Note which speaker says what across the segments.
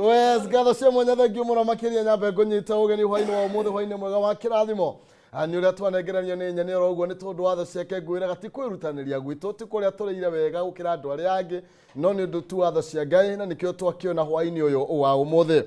Speaker 1: Yes, ngatho cia mwanya, thengiũ mũno makĩria. Nyambe ngũnyita ũgeni hwainĩ wa ũmũthĩ, hwainĩ mwega wa kĩrathimo. Nĩ ũrĩa twanengeranio nĩ nyeni oro ũguo nĩ tondũ wa tha ciake. Ngwĩraga ti kwĩrutanĩria gwitũ, ti kũrĩa tũrĩire wega gũkĩra andũ arĩa angĩ, no nĩ ũndũ tu wa tha cia Ngai, na nĩkĩo twakĩona hwainĩ ũyũ wa ũmũthĩ.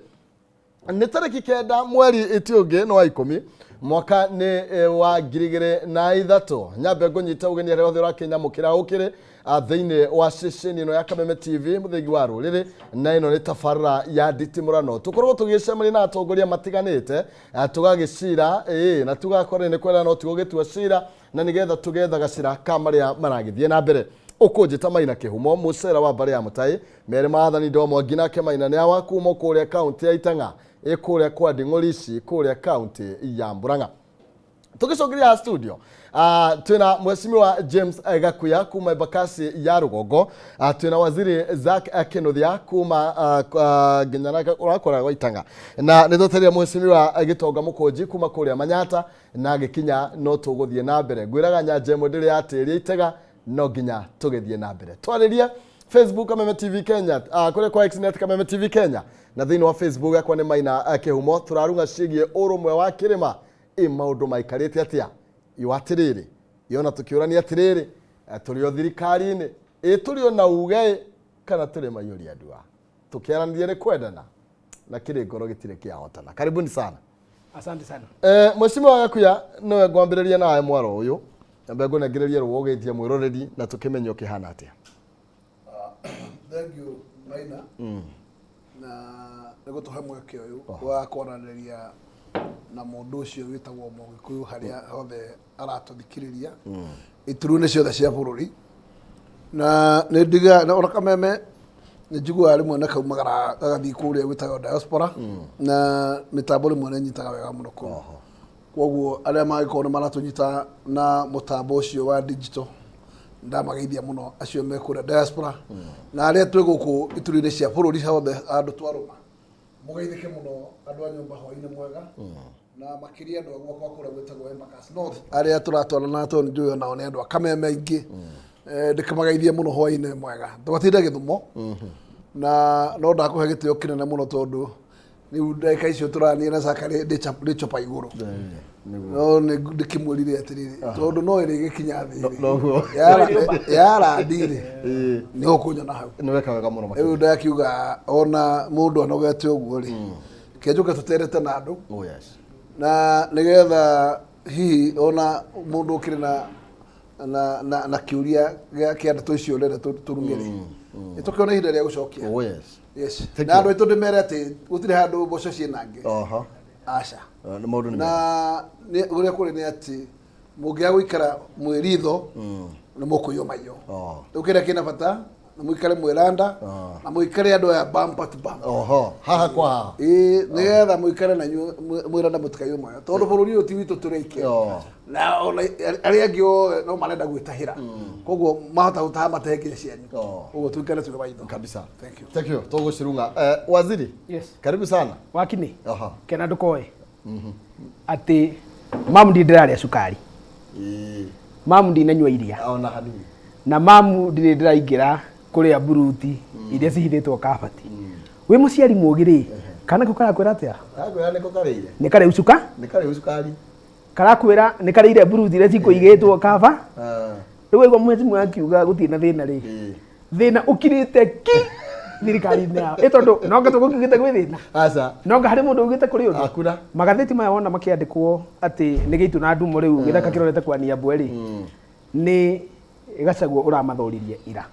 Speaker 1: Nĩ tarĩki 9 mweri ĩti ũngĩ nĩ wa 10, mwaka nĩ wa 2003. Nyambe ngũnyita ũgeni arĩa othe ũrakĩnyamũkĩra ũkĩrĩ thĩinĩ wa ceceni ĩno ya Kameme TV, mũthingi wa rũrĩrĩ, na ĩno nĩ tabarĩra ya nditimũrano. Tũkoragwo tũgĩcemania na atongoria matiganĩte, tũgagĩcira ĩĩ na tugakora nĩ kwenda no tigũgĩtua cira, na nĩgetha tũgetha gacĩra ka marĩa maragĩthiĩ na mbere. Ũkũnjĩta Maina Kĩhumo, mũcera wa mbarĩ ya Mũtai merĩ maathani ndomo nginya Maina nĩ awa kuma kũrĩa kaunti ya Itang'a, ĩ kũrĩa kwa Nding'orici, kũrĩa kaunti ya Murang'a. Tũgĩcokeria studio, twĩna Mheshimiwa James Gakuya kuma Embakasi ya Rũgongo, twĩna Waziri Zack Kinuthia kuma nginya ũrakora gwa Itang'a, na nĩ twetereire Mheshimiwa Gĩtonga Mũkũnji kuma kũrĩa Manyata na gĩkinya. No tũgũthiĩ na mbere. Ngwĩraga nyanja ĩmwe ndĩrĩ yatĩria itega, no nginya tũgĩthiĩ na mbere. Twarĩrie Facebook Kameme TV Kenya, kũrĩa kwa Xnet Kameme TV Kenya, na thĩinĩ wa Facebook yakwa nĩ Maina Kĩhumo. Tũrarunga ciĩgiĩ ũrũmwe wa kĩrĩma. Ĩ maũndũ maikarĩte atĩa? Yo atĩrĩrĩ, yona tũkĩũrania atĩrĩrĩ, tũrĩ o thirikari-inĩ, ĩ tũrĩ o na uge ĩ kana tũrĩ maiyũria ndua? Tũkĩaranĩria nĩ kwendana na kĩrĩ ngoro gĩtirĩ kĩahotana. Karibuni sana.
Speaker 2: Asante sana.
Speaker 1: Mheshimiwa Gakuya, niwe ngwambĩrĩria nawe mwaro ũyũ. Nyambe ngũnengererie rũa ũgeithie mwĩroreri na tũkĩmenye ũkĩhana atĩa.
Speaker 3: Thank you, Maina, na nĩ gũtũhe mweke ũyũ wa kwaranĩria na mũndũ ũcio wĩtagwo Mũgĩkũyũ harĩa hothe aratũthikĩrĩria ituru-inĩ ciothe cia bũrũri. Na nĩ ndiga na ona Kameme nĩ njiguaga rĩmwe na kaumagara gagathiĩ kũrĩa gwĩtagwo diaspora, na mĩtambo rĩmwe nĩ nyitaga wega mũno kũu. Koguo arĩa mangĩkorwo nĩ maratũnyita na mũtambo ũcio wa digital, ndamageithia mũno acio me kũrĩa diaspora, na arĩa twĩ gũkũ ituri-inĩ cia bũrũri hothe handũ twarũma, mũgeithĩke mũno andũ a nyũmba, hwainĩ mwega, na makĩria andũ a gwakwa kũrĩa gwĩtagwo Embakasi North arĩa tũratwarana, tondũ nĩ njũĩ onao nĩ andũ a Kameme aingĩ. Ndĩkĩmageithie mũno, hwainĩ mwega. Twatinda Gĩthumo na no ndakũhe gĩtĩo kĩnene mũno, tondũ rĩu ndagĩka icio tũrania na Cakari ndĩ chopa igũrũ, no nĩ ndĩkĩmwĩrire atĩrĩrĩ, tondũ no ĩrĩ gĩkinya thĩ rĩ,
Speaker 1: Noguo.
Speaker 3: Yarandi rĩ, nĩ ũkũnyona hau.
Speaker 1: Nĩ weka wega mũno
Speaker 3: Rĩu
Speaker 1: makĩria.
Speaker 3: Ndakiuga ona mũndũ anogete ũguo rĩ, kenjũke tũterete na andũ
Speaker 1: Oh yes.
Speaker 3: na nĩgetha hihi ona mũndũ ũkĩrĩ na kĩũria kĩa ndeto icio ũrenda tũrunge rĩ, nĩ tũkĩona ihinda rĩa gũcokia.
Speaker 1: Oh yes.
Speaker 3: Yes.
Speaker 1: Thank
Speaker 3: Na
Speaker 1: you.
Speaker 3: andũ aitũ ndĩmere atĩ gũtirĩ handũ mboco ciĩna ngĩ. Aca.
Speaker 1: Nĩ maũndũ nĩ mega.
Speaker 3: Na ũrĩa kũrĩ nĩ atĩ mũngĩaga gũikara mwĩ ritho nĩ mũkũiywo maiyo. Rĩu kĩrĩa kĩna bata nĩ mũikare mwĩranda na mũikare andũ aya bumper to bumper.
Speaker 1: Oho, haha kwa haha.
Speaker 3: Ĩĩ, nĩgetha mũikare na inyuĩ mwĩranda mũtikaiywo mayo, tondũ bũrũri ũyũ ti witũ tũrĩ aingĩ, na ona arĩa angĩ othe no marenda gwĩtahĩra, koguo mahota gũtaha matehe nginya cianyu. Koguo tuikare twĩ maitho.
Speaker 1: Kabisa.
Speaker 3: Thank you.
Speaker 1: Thank you. Tũgũcirunga. Waziri.
Speaker 2: Yes.
Speaker 1: Karibu sana.
Speaker 2: Wakini. Kena ndũkoe atĩ mamu ndirĩ ndĩrarĩa cukari, mamu ndinanyua iria
Speaker 1: Ona hanini.
Speaker 2: na mamu ndirĩ ndĩraingĩra kũrĩa mburuti iria cihithĩtwo kabati. Wĩ mũciari mũgĩ rĩ, kana kau karakwĩra atĩa?
Speaker 1: Kakwĩra nĩko karĩire.
Speaker 2: Nĩ karĩu cuka.
Speaker 1: Nĩ karĩu cukari.
Speaker 2: Karakwĩra nĩ karĩire mburuti iria cikũigĩtwo kaba. Rĩu waigua mwezi akiuga gũtirĩ na thĩna rĩ, thĩna ũkirĩte ki thirikari-inĩ yao, ĩ tondũ nonga tũgũkiugĩte gwĩ thĩna.
Speaker 1: Aca.
Speaker 2: Nonga harĩ mũndũ ugĩte kũrĩ ũndũ.
Speaker 1: Hakuna.
Speaker 2: Magathĩti maya wona makĩandĩkwo atĩ nĩ gĩitũ na ndumo rĩu gĩthaka kĩrorete kwania mbwe rĩ, nĩ Gachagua ũramathoririe ira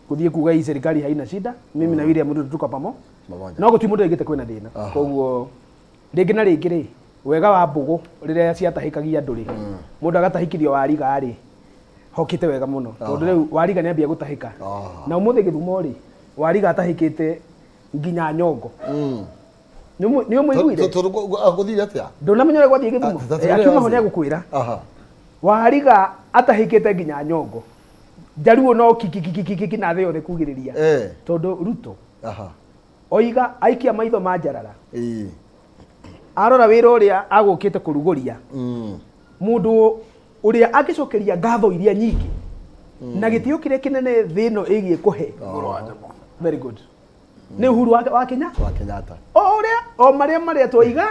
Speaker 2: gũthiĩ kuga hii serikali haina shida, mimi na William Ruto tuko pamo.
Speaker 1: Pamoja.
Speaker 2: No gũtirĩ mũndũ oigĩte kwĩna thĩna. Koguo rĩngĩ na rĩngĩ rĩ, wega wa mbũgũ rĩrĩa ciatahĩkagia andũ rĩ, mũndũ agatahĩkithio wariga rĩ, hokĩte wega mũno, tondũ rĩu wariga nĩ ambia gũtahĩka. Na ũmũthĩ Gĩthumo rĩ, wariga atahĩkĩte nginya nyongo. Nĩ ũmũiguire?
Speaker 1: Tondũ gũthire atĩa?
Speaker 2: Ndũnamenya ũrĩa gwathiĩ Gĩthumo?
Speaker 1: Ah, tata
Speaker 2: Akiuma ho
Speaker 1: waziri.
Speaker 2: nĩ egũkwĩra. Wariga atahĩkĩte nginya nyongo, Njaruo no kikikikikiki na thĩ yothe kugĩrĩria, tondũ Ruto oiga aikia maitho ma njarara, arora wĩra ũrĩa agũkĩte kũrugũria, mũndũ ũrĩa angĩcokeria ngatho iria nyingĩ na gĩtĩo kĩrĩa kĩnene thĩ ĩno ĩgiĩ kũhe. Very good. Nĩ Uhuru wa Kenya
Speaker 1: wa Kenyatta.
Speaker 2: O ũrĩa o marĩa marĩa twoiga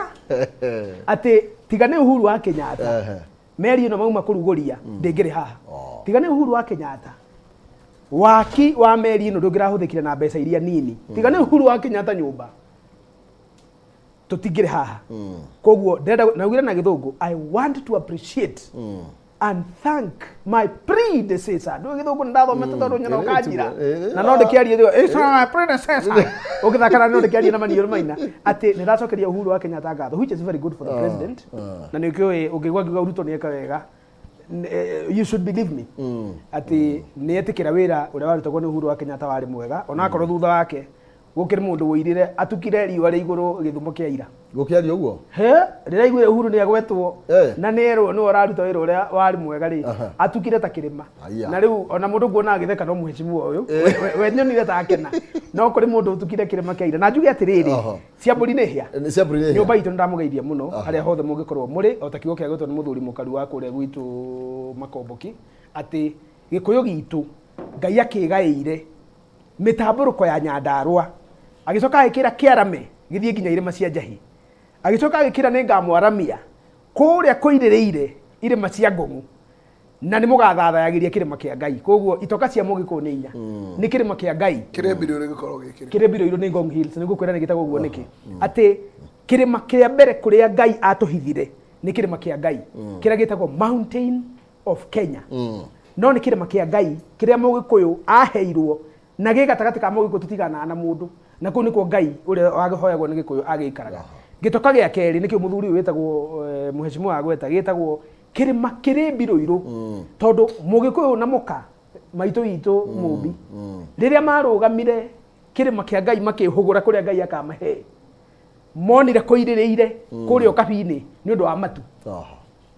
Speaker 2: atĩ tiga nĩ Uhuru wa Kenyatta, meri ĩno mauma kũrugũria ndĩngĩrĩ haha.
Speaker 1: Oh.
Speaker 2: Tiga nĩ Uhuru wa Kenyatta, waki wa meri ĩno ndũngĩrahũthĩkire na mbeca iria nini. Tiga nĩ Uhuru wa Kenyatta, nyũmba tũtingĩrĩ haha. Koguo ndĩrenda naugire na Gĩthũngũ, "I want to appreciate and thank my predecessor." Ndũĩ Gĩthũngũ nĩ ndathomete tondũ nyona ũkanjira na no ndĩkĩarie thĩ, "It's my predecessor." Ũgĩthakana no ndĩkĩarie na maniũrũ maina atĩ nĩ ndacokeria Uhuru wa Kenyatta ngatho, which is very good for the president. Na nĩ ũkĩũĩ ũngĩigua ngiuga Ruto nĩ eka wega, you should believe me atĩ nĩ etĩkĩra wĩra ũrĩa warutagwo nĩ Uhuru wa Kenyatta warĩ mwega, onakorwo thutha wake gũkĩrĩ mũndũ wũirire atukire riũa rĩ igũrũ gĩthumo kĩa ira.
Speaker 1: Gũkĩaria ũguo?
Speaker 2: He rĩrĩa aiguire Uhuru nĩ agwetwo na nĩ erwo nĩwe ũraruta wĩra ũrĩa warĩ mwega rĩ, atukire ta kĩrĩma.
Speaker 1: Aya.
Speaker 2: Na rĩu ona mũndũ nguona agĩtheka no mũhecimiwa ũyũ. We nyonire ta akena, no kũrĩ mũndũ ũtukire kĩrĩma kĩa ira. Na njuge atĩrĩrĩ, cia mbũri nĩ hĩa.
Speaker 1: Nĩ cia mbũri nĩ hĩa.
Speaker 2: Nyũmba itũ nĩ ndamũgeithia mũno harĩa hothe mũngĩkorwo mũrĩ, o ta kiugo kĩa gwĩtwo nĩ mũthuri mũkaru wa kũrĩa gwitũ Makomboki, atĩ Gĩkũyũ gitũ Ngai akĩgaĩire mĩtambũrũko ya Nyandarũa, agĩcoka agĩkĩra kĩarame gĩthiĩ nginya irĩma cia Njahi, agĩcoka agĩkĩra nĩ ngamwaramia kũrĩa kũirĩrĩire irĩma cia Ngong'u, na nĩ mũgathathayagĩria kĩrĩma kĩa Ngai. Koguo itoka cia Mũgĩkũyũ nĩ inya: nĩ kĩrĩma kĩa Ngai.
Speaker 3: Kĩrĩa mbirũ gĩkoragwo gĩkĩrĩ
Speaker 2: Kĩrĩ mbirũ nĩ Ngong Hills. Nĩ ngũkwĩra nĩ gĩtagwo ũguo nĩkĩ, atĩ kĩrĩma kĩa mbere kũrĩa Ngai atũhithire nĩ kĩrĩma kĩa Ngai kĩrĩa gĩtagwo Mountain of Kenya, no nĩ kĩrĩma kĩa Ngai kĩrĩa Mũgĩkũyũ aheirwo na gĩ gatagatĩ ka Mũgĩkũyũ, tũtiganaga na mũndũ, na kũu nĩkuo Ngai ũrĩa wahoyagwo nĩ Gĩkũyũ agĩikaraga. Gĩtoka gĩa kerĩ nĩkĩo mũthuri ũyũ wĩtagwo mũhecimiwa agweta, gĩtagwo kĩrĩma kĩrĩ mbirũirũ, tondũ Mũgĩkũyũ na mũka maitũ witũ mũmbi rĩrĩa marũgamire kĩrĩma kĩa Ngai makĩhũgũra kũrĩa Ngai akamahe, monire kũirĩrĩire kũrĩa ũkabi-inĩ nĩ ũndũ wa matu.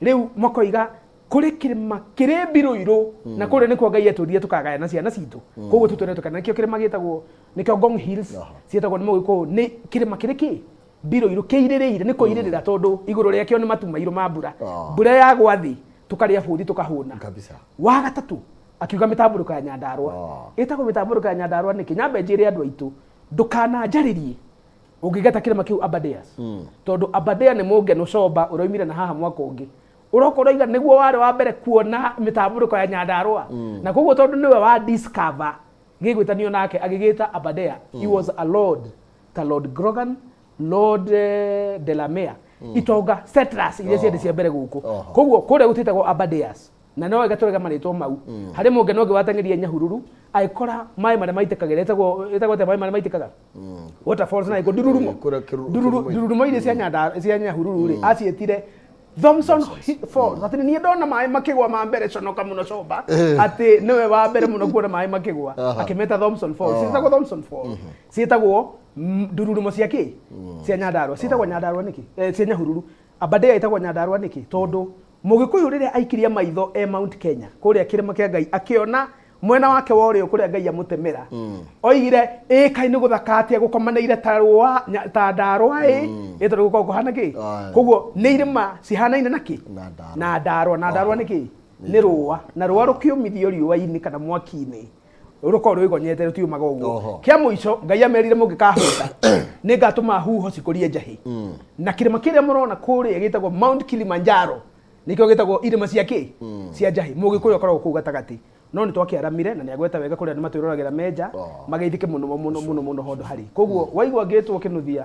Speaker 2: Rĩu makoiga kũrĩ kĩrĩma kĩrĩ mbirũirũ na kũrĩa nĩkuo Ngai etũrire tũkagaya na ciana citũ. Koguo tũtwere tũkana nĩkĩo kĩrĩma gĩtagwo, nĩkĩo Ngong Hills ciĩtagwo nĩ Mũgĩkũyũ nĩ kĩrĩma kĩrĩ kĩ mbirũirũ, kĩirĩrĩire nĩ kũirĩrĩra, tondũ igũrũ rĩakĩo nĩ matu mairũ ma mbura. Mbura yagwa thĩ tũkarĩa bũthi tũkahũna. Wa gatatũ akiuga mĩtambũrũko ya Nyandarũa. Ĩtagwo mĩtambũrũko ya Nyandarũa nĩkĩ? Nyambe njĩre andũ aitũ, ndũkananjarĩrie ũngĩgeta kĩrĩma kĩu Aberdares, tondũ Aberdare nĩ mũngeno comba ũroimire na haha mwaka ũngĩ ũroka ũroiga nĩguo warĩ wa mbere kuona mĩtambũrũko ya Nyandarũa, na koguo tondũ nĩwe wa discover gĩgwĩtanio nake agĩgĩta Aberdare. He was a lord, ta Lord Grogan, Lord Delamere, itonga settlers iria ciarĩ cia mbere gũkũ. Koguo kũrĩa gũtĩtagwo Aberdares na no wega tũrega marĩtwa mau. Harĩ mũngeno ũngĩ wateng'eria Nyahururu agĩkora maĩ marĩa maitĩkagĩra, ĩtagwo atĩa maĩ marĩa maitĩkaga, waterfalls, na ĩko ndururumo.
Speaker 1: Kũrĩa
Speaker 2: Ndururu-
Speaker 1: kĩrurumo.
Speaker 2: Ndururumo iria cia cia Nyahururu rĩ, aciĩtire Thompson Falls, atĩ niĩ ndona maĩ makĩgwa ma mbere conoka mũno comba, atĩ nĩwe wa mbere mũno kuona maĩ makĩgwa. Akĩmeta Thompson Falls. Ciĩtagwo Thompson Falls, ciĩtagwo ndururumo cia kĩ cia Nyandarũa, ciĩtagwo Nyandarũa nĩkĩ? Cia Nyahururu. Aberdare ĩtagwo Nyandarũa nĩkĩ? Tondũ Mũgĩkũyũ rĩrĩa aikirie maitho e Mount Kenya kũrĩa kĩrĩma kĩa Ngai, akĩona mwena wake wa ũrĩo kũrĩa Ngai amũtemera, oigire, "Ĩ kaĩ nĩ gũthaka atĩa gũkomanĩire ta rũa ta ndarũa ĩ ĩ tondũ gũkoragwo kũhana kĩ." Koguo nĩ irĩma cihanaine na kĩ?
Speaker 1: Na ndarũa.
Speaker 2: Na ndarũa. Na ndarũa nĩ kĩ? Nĩ rũa, na rũa rũkĩũmithio riũa-inĩ kana mwaki-inĩ rũkorwo rwĩgonyete rũtiũmaga ũguo. Kĩa mũico Ngai amerire, "Mũngĩkahũta nĩ ngatũma huho cikũrie njahĩ." Na kĩrĩma kĩrĩa mũrona kũrĩa gĩtagwo Mount Kilimanjaro nĩkĩo gĩtagwo irĩma cia kĩ? Cia njahĩ. Mũgĩkũyũ akoragwo kũu gatagatĩ, no nĩ twakĩaramire na nĩ agweta wega kũrĩa andũ matwĩroragĩra menja. Mageithĩke mũno mũno mũno mũno hondo harĩ. Koguo waigua ngĩtwo Kĩnuthia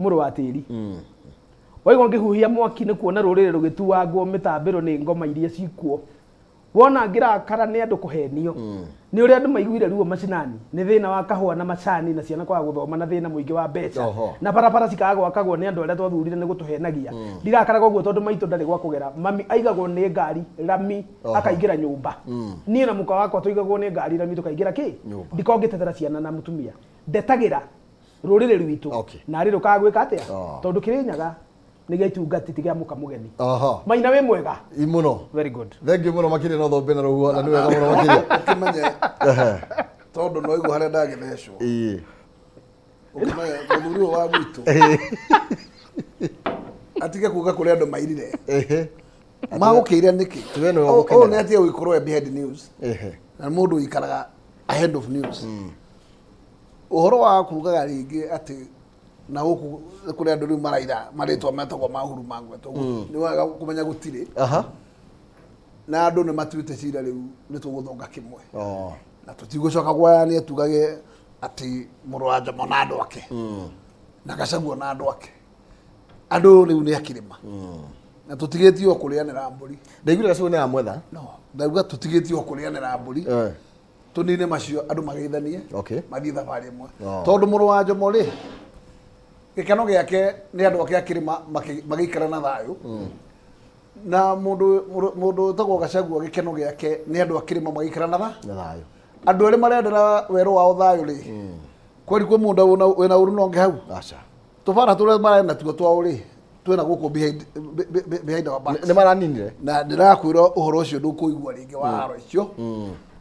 Speaker 2: mũrũ wa tĩri, waigua ngĩhuhia mwaki nĩ kuona rũrĩrĩ rũgĩtuangwo mĩtambĩro nĩ ngoma iria cikuo. Wona ngĩrakara nĩ andũ kũhenio nĩ ũrĩa andũ maiguire ruo macinani nĩ thĩna wa kahũa na macani na ciana kwaga gũthoma na thĩna mũingĩ wa mbeca na barabara cikaga gwakagwo nĩ andũ arĩa twathurire nĩ gũtũhenagia. Ndirakaraga ũguo tondũ maitũ ndarĩ gwa kũgera, mami aigagwo nĩ ngari rami akaingĩra nyũmba. Niĩ na mũka wakwa tũigagwo nĩ ngari rami tũkaingĩra kĩ?
Speaker 1: Nyũmba.
Speaker 2: Ndikoragwo ngĩtetera ciana na mũtumia, ndetagĩra rũrĩrĩ rwitũ na rĩ rũkaga gwĩka atĩa, tondũ Kĩrĩnyaga nĩ gĩa itungati, ti gĩa mũka mũgeni. Maina wĩ mwega?
Speaker 1: I mũno.
Speaker 2: Very good.
Speaker 1: Thengiũ mũno makĩria no thombe na rũhuho na nĩ wega mũno makĩria.
Speaker 3: Ũkĩmenye tondũ no igua harĩa ndagĩthecwo. Ũkĩmenye mũthuri ũyũ wa gwitũ atige kuga kũrĩ andũ mairire. Magũkĩire nĩkĩ?
Speaker 1: We nĩwe
Speaker 3: Ũyũ
Speaker 1: ũgũkenera.
Speaker 3: nĩ atige gũkorwo e behind news. Na mũndũ ũikaraga ahead of news. Ũhoro wa kugaga rĩngĩ atĩ na gũkũ kũrĩ andũ rĩu maraira marĩtwa metagwo ma Uhuru Mangwetwo, nĩ wega kũmenya gũtirĩ. Na andũ nĩ matuĩte cira rĩu nĩ tũgũthonga kĩmwe. Na tũtigũcoka kũgayania tugage atĩ mũrũ wa Jomo na andũ ake na Gachagua na andũ ake. Andũ rĩu nĩ akĩrĩma na tũtigĩtio kũrĩanĩra mbũri.
Speaker 1: Ndaiguire Gachagua nĩ aramwetha.
Speaker 3: No ndauga tũtigĩtio kũrĩanĩra mbũri. Tũnine macio andũ mageithanie. Mathiĩ thabarĩ ĩmwe. Tondũ mũrũ wa Jomo rĩ, gĩkeno gĩake nĩ andũ ake akĩrĩma magĩikara na thayũ. Na mũndũ wĩtagwo Gachagua gĩkeno gĩake nĩ andũ akĩrĩma magĩikara na
Speaker 1: thayũ.
Speaker 3: Andũ erĩ marendera werũ wao thayũ rĩ, kweri kwĩ mũndũ wĩna ũru na ũngĩ hau?
Speaker 1: Aca.
Speaker 3: Tũbara tũrĩa marenda natuo twao rĩ, twĩna gũkũ behind our backs.
Speaker 1: Nĩ maraninire?
Speaker 3: Na ndĩrakwĩra ũhoro ũcio ndũkũigua rĩngĩ wa haro icio.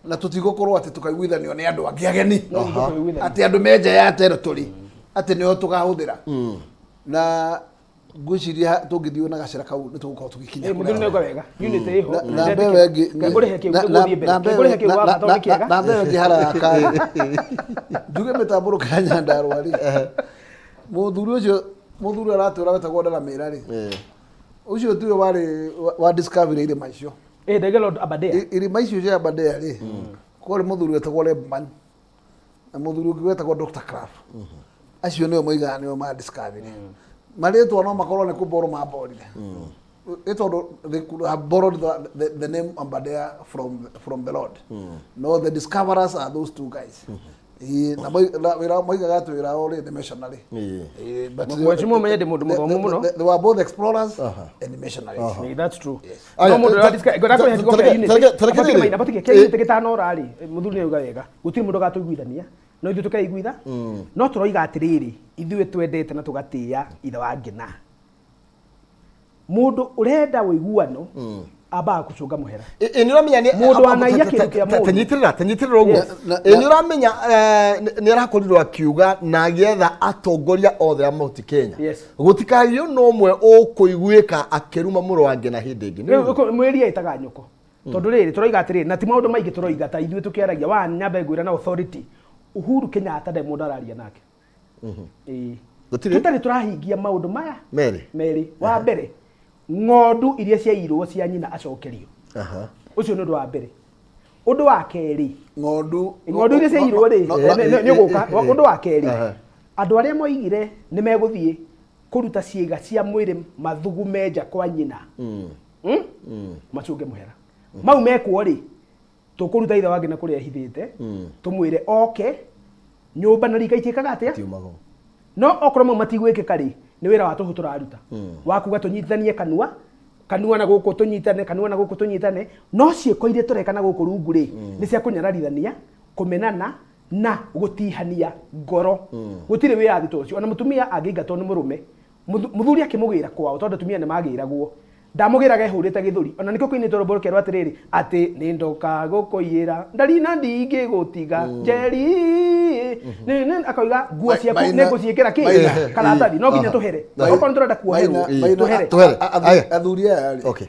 Speaker 3: Na tũtigũkorwo atĩ tũkaiguithanio nĩ andũ angĩ ageni. Atĩ andũ me nja ya territory, atĩ nĩo tũkahũthĩra. Na ngwĩciria tũngĩthiĩ na gacĩra kau nĩ tũgũkorwo tũgĩkinya
Speaker 2: Mũthuri nĩ auga wega. Unity ĩho.
Speaker 3: Na mbeũ ĩngĩ
Speaker 2: Ngũrĩhe kĩu nĩguo mbere. Ngũrĩhe kĩu wa bata nĩ kĩega.
Speaker 3: Na mbeũ ĩngĩ haraka. Njuge mĩtambũrũko ya Nyandarũa rĩ. Mũthuri ũcio, mũthuri aratwĩra wetagwo Ndaramĩra rĩ. Ũcio tiwe warĩ wa discovery irĩma icio.
Speaker 2: Ndege Lord Aberdare.
Speaker 3: Irĩma icio cia Aberdare rĩ, kwarĩ mũthuri wetagwo Rebman na mũthuri ũngĩ wetagwo Dr. Krapf. Acio nĩo moigaga nĩo ma discovery. Marĩtwa no makorwo nĩ kũborwo maborire. Nĩ tondũ they could have borrowed the name Aberdare from the Lord. No, the discoverers are those two guys. Na wĩra moigaga atĩ wĩra wao rĩ nĩ missionary. But
Speaker 2: Mheshimiwa Menye ndĩ mũndũ mũthomu mũno.
Speaker 3: they were both explorers and missionaries.
Speaker 2: That's true.
Speaker 1: Aya,
Speaker 2: No mũndũ ũrĩa ngwenda kũrehe kiugo kĩa unity.
Speaker 1: Tareke
Speaker 2: Abatige
Speaker 1: rĩrĩ.
Speaker 2: maina, abatige kĩa unity gĩtanora rĩ, mũthuri nĩ auga wega. Gũtirĩ mũndũ ũgatũiguithania. No ithuĩ tũkeiguitha. No tũroiga atĩrĩrĩ, ithuĩ twendete na tũgatĩĩa ithe wa Ngĩna. Mũndũ ũrenda ũiguano ambaga kũcũnga mũhera.
Speaker 1: Ĩ nĩ ũramenya nĩ
Speaker 2: Mũndũ anaiya kĩndũ kĩa mũndũ.
Speaker 1: Tanyitĩrĩra ũguo. Ĩ nĩ ũramenya nĩ arakorirwo akiuga na agĩetha atongoria othe a Mount Kenya. Gũtikagĩe na ũmwe ũkũiguĩka akĩruma mũrũ wa Ngĩna hĩndĩ ĩngĩ.
Speaker 2: Rĩu mwĩri ĩtaga nyũkũ. Tondũ rĩrĩ tũroiga atĩrĩrĩ, na ti maũndũ maingĩ tũroiga ta ithuĩ tũkĩaragia wa nyambe ngwĩra na authority. Uhuru Kenyatta ndarĩ mũndũ araria nake.
Speaker 1: Gũtirĩ?
Speaker 2: Tũtarĩ tũrahingia maũndũ maya
Speaker 1: Merĩ.
Speaker 2: Merĩ. Wa mbere, ng'ondu iria ciairwo cia nyina acokerio. Ũcio nĩ ũndũ wa mbere. Ũndũ wa kerĩ,
Speaker 3: Ng'ondu.
Speaker 2: Ng'ondu iria ciairwo rĩ, nĩ ũgũka. Ũndũ wa kerĩ, andũ arĩa moigire nĩ megũthiĩ kũruta ciĩga cia mwĩrĩ mathugume nja kwa nyina. Macũnge mũhera. Mau mekwo rĩ, tũkũruta ithe wa Ngĩna kũrĩa ehithĩte, tũmwĩre oke nyũmba na rika itiĩkaga atĩa?
Speaker 1: Tiumagwo.
Speaker 2: No okorwo mau matigwĩkĩka rĩ, nĩ wĩra wa tũhũ tũraruta. Wa kuga tũnyitithanie kanua, kanua na gũkũ tũnyitane, kanua na gũkũ tũnyitane, no ciĩko iria tũreka na gũkũ rungu rĩ, nĩ cia kũnyararithania, kũmenana na gũtihania ngoro. Gũtirĩ wĩyathi ta ũcio. Ona mũtumia angĩingatwo nĩ mũrũme, mũthuri akĩmũgĩra kwao, tondũ atumia nĩ magĩragwo. Ndamũgĩraga ehũrĩte gĩthũri. Ona nĩkĩo kũinĩtwo rwĩmbo rũkerwo atĩrĩrĩ, atĩ nĩ ndoka gũkũiyĩra, ndari na ndingĩgũtiga, Njeri. Nĩ, nĩ, akoiga nguo ciaku nĩ ngũciĩkĩra kĩ? Karatathi. No nginya tũhere. Okorwo nĩ tũrenda kuoherwo, tũhere.
Speaker 1: Tũhere. Aya.
Speaker 3: Athuri aya rĩ.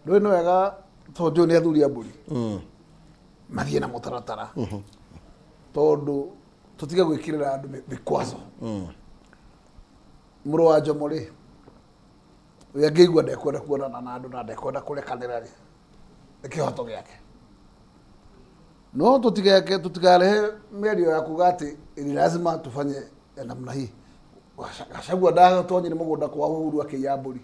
Speaker 3: Ndũĩ nĩ wega tondũ njũĩ nĩ athuri a mbũri. Mathiĩ na mũtaratara. Tondũ tũtige gwĩkĩrĩra andũ mĩkwazo. Mũrũ wa Jomo rĩ, ũrĩa angĩigua ndekwenda kuonana na andũ na ndekwenda kũrekanĩra rĩ, nĩ kĩhoto gĩake. No tũtikarehe mĩario ya kuga atĩ ni lazima tufanye namna hii. Gachagua ndatonyire mũgũnda kwa Uhuru akĩiya mbũri.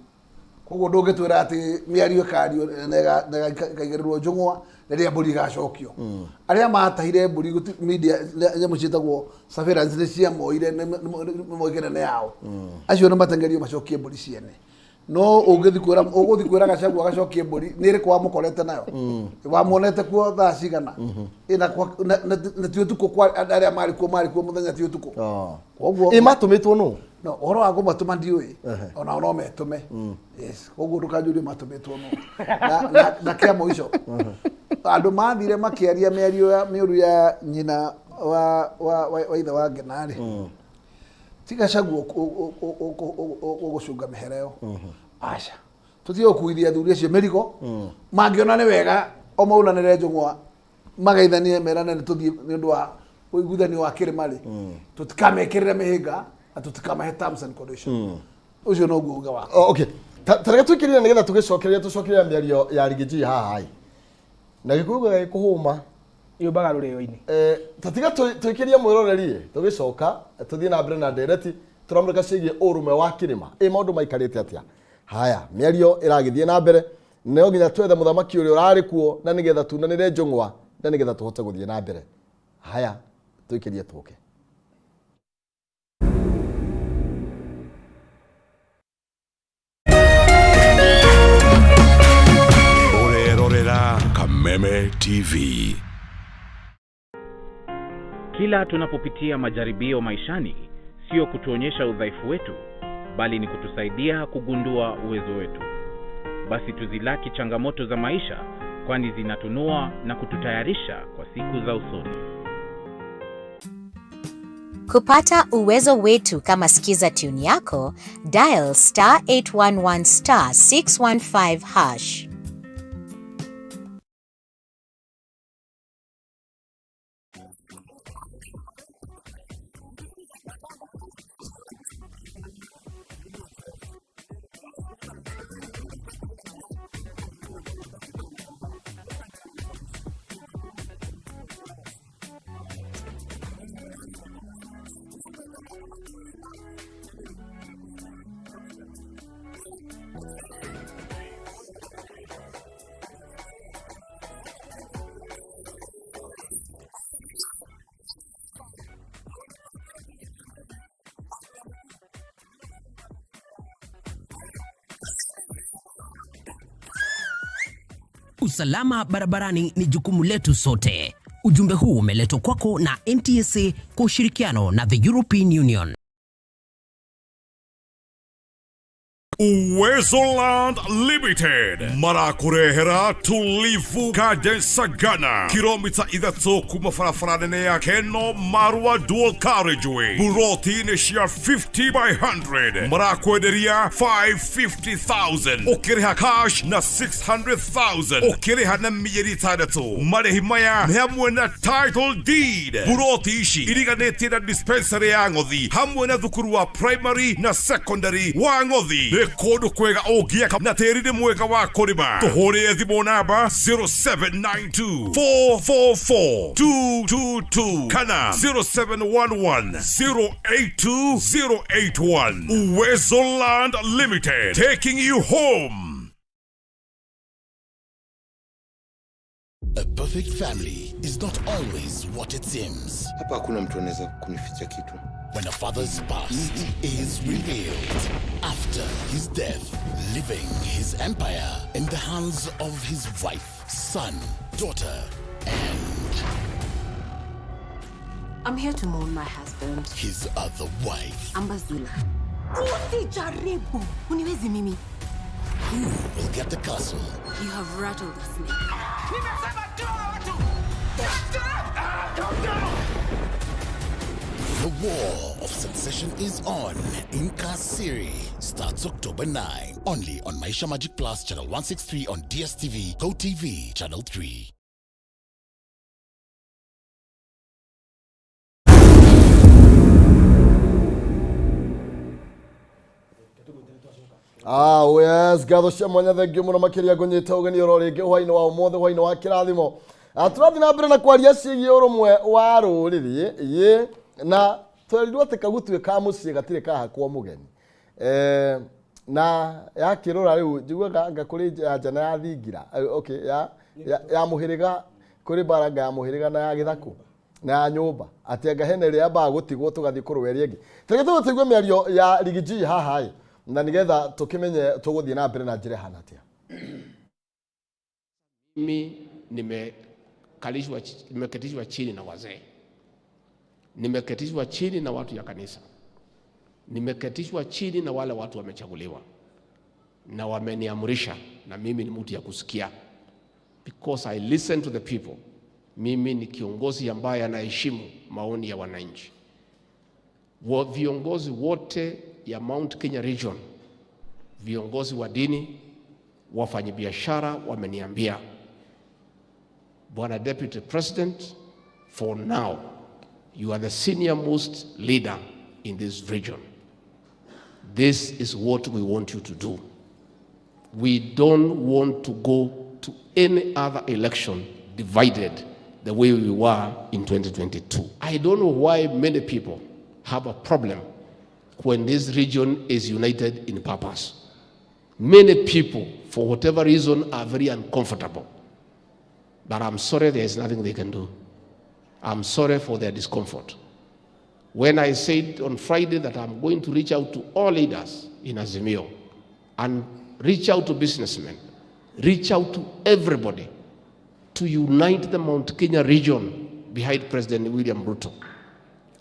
Speaker 3: Koguo ndũngĩtwĩra atĩ mĩario ĩkario na ĩkaigĩrĩrwo njũng'wa rĩrĩa mbũri igacokio. Arĩa matahire mbũri media nyamũ ciĩtagwo surveillance nĩ ciamoire, nĩ moigire nĩ yao. Acio nĩ matengerio macokie mbũri ciene. No ũgũthiĩ kwĩra Gachagua agacokie mbũri, nĩ ĩrĩkũ wamũkorete nayo? Wamuonete kuo thaa cigana? Ĩna kwa, na, na, na ti ũtukũ kwa arĩa marĩ kuo, marĩ kuo mũthenya ti ũtukũ. Koguo
Speaker 1: Ĩ matũmĩtwo nũ?
Speaker 3: No, ũhoro wa kũmatũma ndiũĩ. Onao no metũme. Yes, koguo ndũkanjũrie matũmĩtwo nũ. Na kĩa mũico. Andũ mathire makĩaria mĩario ya mĩũru ya nyina wa ithe wa Ngĩna rĩ. Ti Gachagua ũgũcunga mĩhera ĩyo. Aca. Tũtige gũkuithia athuri acio mĩrigo. Mangĩona nĩ wega o maunanĩre njũng'wa, magaithanie merane nĩ tũthiĩ nĩ ũndũ wa Ũiguithanio wa kĩrĩma rĩ, tũtikamekĩrĩre mĩhĩnga na tũtikamahe terms and conditions. Ũcio noguo uge wakwa.
Speaker 1: Oh, okay. Ta reke tũikĩrĩre nĩgetha tũgĩcokererie tũcokererie mĩario ya Rigiji haha ĩ. Na Gĩkũyũ gĩgĩkũhũma.
Speaker 2: Yũmbaga rũrĩo-inĩ.
Speaker 1: Ta tiga tũikĩrie mwĩroreri tũgĩcoka tũthiĩ na mbere na ndereti tũramũrĩka ciĩgiĩ ũrũme wa kĩrĩma. Ĩ maũndũ maikarĩte atĩa? Haya, mĩario ĩragĩthiĩ na mbere. No nginya twethe mũthamaki ũrĩa ũrarĩ kuo na nĩgetha tunanĩre njũng'wa na nĩgetha tũhote gũthiĩ na mbere. Haya, tũikĩrie tũke.
Speaker 4: Ũrerorera Kameme TV.
Speaker 5: Kila tunapopitia majaribio maishani, sio kutuonyesha udhaifu wetu, bali ni kutusaidia kugundua uwezo wetu. Basi tuzilaki changamoto za maisha, kwani zinatunua na kututayarisha kwa siku za usoni.
Speaker 6: Kupata uwezo wetu kama Skiza tune yako, dial star 811 star 615 hash.
Speaker 7: Usalama barabarani ni jukumu letu sote. Ujumbe huu umeletwa kwako na NTSA kwa ushirikiano na the European Union.
Speaker 4: Uwezo Land Limited marakũrehera Tulivu Garden Sagana, kilomita 3 kuma barabara nene ya Keno Marua Dual Carriageway, buroti-inĩ cia 50 by 100 marakwenderia 550,000 ũkĩrĩha cash na 600,000 ũkĩrĩha na mĩeri 6. Marĩhi maya nĩ hamwe na title deed. Buroti ici iriganĩtie na dispensary ya Ng'othi hamwe na thukuru wa primary na secondary wa Ng'othi. Nĩ kũndũ kwega ũngĩaka na tĩri nĩ mwega wa kũrĩma. Tũhũrĩre thimũ namba 0792 444 222 kana 0711 082 081. Uwezo Land Limited, taking you home.
Speaker 8: A perfect family is not always what it seems.
Speaker 9: Hapa hakuna mtu anaweza kunificha kitu.
Speaker 8: When a father's past is revealed after his death, leaving his empire in the hands of his wife, son, daughter, and
Speaker 10: I'm here to mourn my husband,
Speaker 8: his other wife.
Speaker 10: Ambazula. Usijaribu. Uniwezi mimi.
Speaker 8: Who will get the castle?
Speaker 10: You have rattled the snake.
Speaker 8: The War of Succession is on. Inka starts October 9. Only on Maisha Magic Plus, Channel 163 on DSTV, GoTV, Channel 3.
Speaker 1: Ah, yes, ngatho cia mwanya thengio mũno makĩria ngũnyita ũgeni oro rĩngĩ hwainĩ wa ũmũthĩ, hwainĩ wa kĩrathimo. Tũrathiĩ na mbere na kwaria ciĩgiĩ ũrũmwe wa rũrĩrĩ ĩ na twerirwo atĩ kagutuĩ ka mũciĩ gatirĩ kahakwo mũgeni. Na yakĩrora rĩu njiguaga anga kũrĩ ya njana ya thingira, okay, ya mũhĩrĩga, kũrĩ mbaranga ya mũhĩrĩga na ya gĩthaku na ya nyũmba, atĩ anga hena ĩrĩa yambaga gũtigwo tũgathiĩ kũrũa ĩrĩa ĩngĩ. Reke tũgũtũigue mĩario ya Rigiji haha ĩ, na nĩgetha tũkĩmenye tũgũthiĩ na mbere na njĩra ĩhana atĩa.
Speaker 11: Mimi nimeketishwa chini na wazee, nimeketishwa chini na watu ya kanisa, nimeketishwa chini na wale watu wamechaguliwa, na wameniamrisha, na mimi ni mtu ya kusikia, because I listen to the people. Mimi ni kiongozi ambaye anaheshimu maoni ya wananchi. Viongozi wote ya Mount Kenya Region, viongozi wa dini, wafanyabiashara wameniambia, Bwana Deputy President, for now You are the senior most leader in this region. This is what we want you to do. We don't want to go to any other election divided the way we were in 2022. I don't know why many people have a problem when this region is united in purpose. Many people, for whatever reason, are very uncomfortable. But I'm sorry there is nothing they can do. I'm sorry for their discomfort. When I said on Friday that I'm going to reach out to all leaders in Azimio and reach out to businessmen, reach out to everybody to unite the Mount Kenya region behind President William Ruto.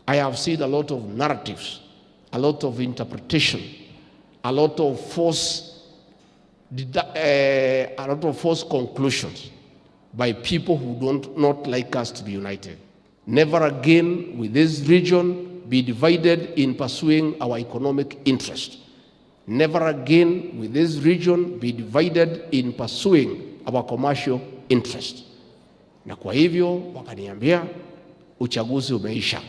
Speaker 11: I have seen a lot of narratives, a lot of interpretation, a lot of false, a lot of false conclusions by people who don't not like us to be united. Never again will this region be divided in pursuing our economic interest. Never again will this region be divided in pursuing our commercial interest. Na kwa hivyo wakaniambia uchaguzi umeisha.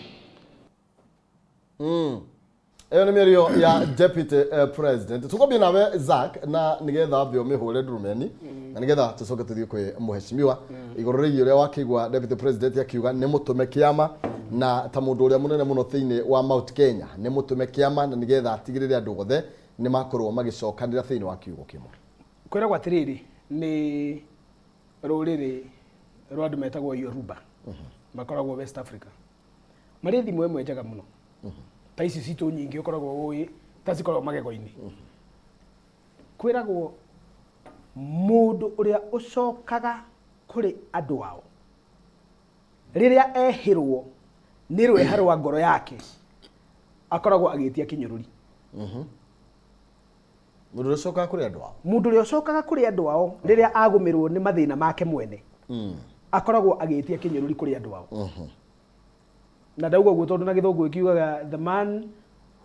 Speaker 1: Ĩyo nĩ mĩario ya deputy president. Tũkwambia nawe Zack, na nĩgetha ambe ũmĩhũre ndurumeni na nĩgetha tũcoke tũthiĩ kwĩ mũheshimiwa igũrũ rĩgiĩ ũrĩa wakĩigua deputy president akiuga nĩ mũtũme kĩama, na ta mũndũ ũrĩa mũnene mũno thĩinĩ wa Mount Kenya nĩ mũtũme kĩama na nĩgetha atigĩrĩre andũ othe nĩ makorwo magĩcokanĩra thĩinĩ wa kiugo kĩmwe.
Speaker 2: Kwĩragwo atĩrĩrĩ, nĩ rũrĩrĩ rwa andũ metagwo Yoruba, makoragwo West Africa, marĩ thimũ ĩmwe njega mũno ta ici citũ nyingĩ ũkoragwo ũĩ ta cikoragwo magego-inĩ. Kwĩragwo mũndũ ũrĩa ũcokaga kũrĩ andũ ao rĩrĩa ehĩrwo nĩ rweha rwa ngoro yake akoragwo agĩtia kĩnyũrũri.
Speaker 1: Mũndũ ũrĩa ũcokaga kũrĩ andũ ao,
Speaker 2: mũndũ ũrĩa ũcokaga kũrĩ andũ ao rĩrĩa agũmĩrwo nĩ mathĩna make mwene akoragwo agĩtia kĩnyũrũri kũrĩ andũ ao. Na ndauga ũguo tondũ na gĩthũngũ ĩkiugaga, "The man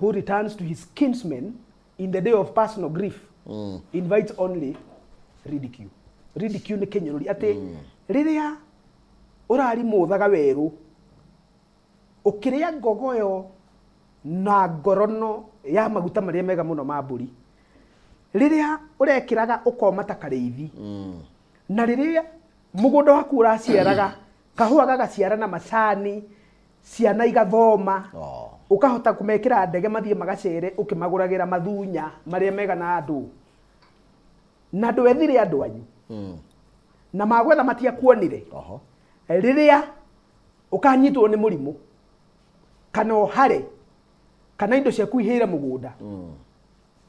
Speaker 2: who returns to his kinsmen in the day of personal grief invites only ridicule." Ridicule nĩ kĩnyũrũri, atĩ rĩrĩa ũrarimũthaga werũ ũkĩrĩa ngogoyo na ngorono ya maguta marĩa mega mũno ma mbũri, rĩrĩa ũrekĩraga ũkoma ta karĩithi, na rĩrĩa mũgũnda waku ũraciaraga kahũa gagaciara na macani, ciana igathoma, ũkahota kũmekĩra ndege mathiĩ magacere ũkĩmagũragĩra mathunya marĩa mega na andũ, na ndwethire andũ anyu na magwetha matiakuonire, rĩrĩa ũkanyitwo nĩ mũrimũ kana ũhare kana indo ciaku ihĩre mũgũnda,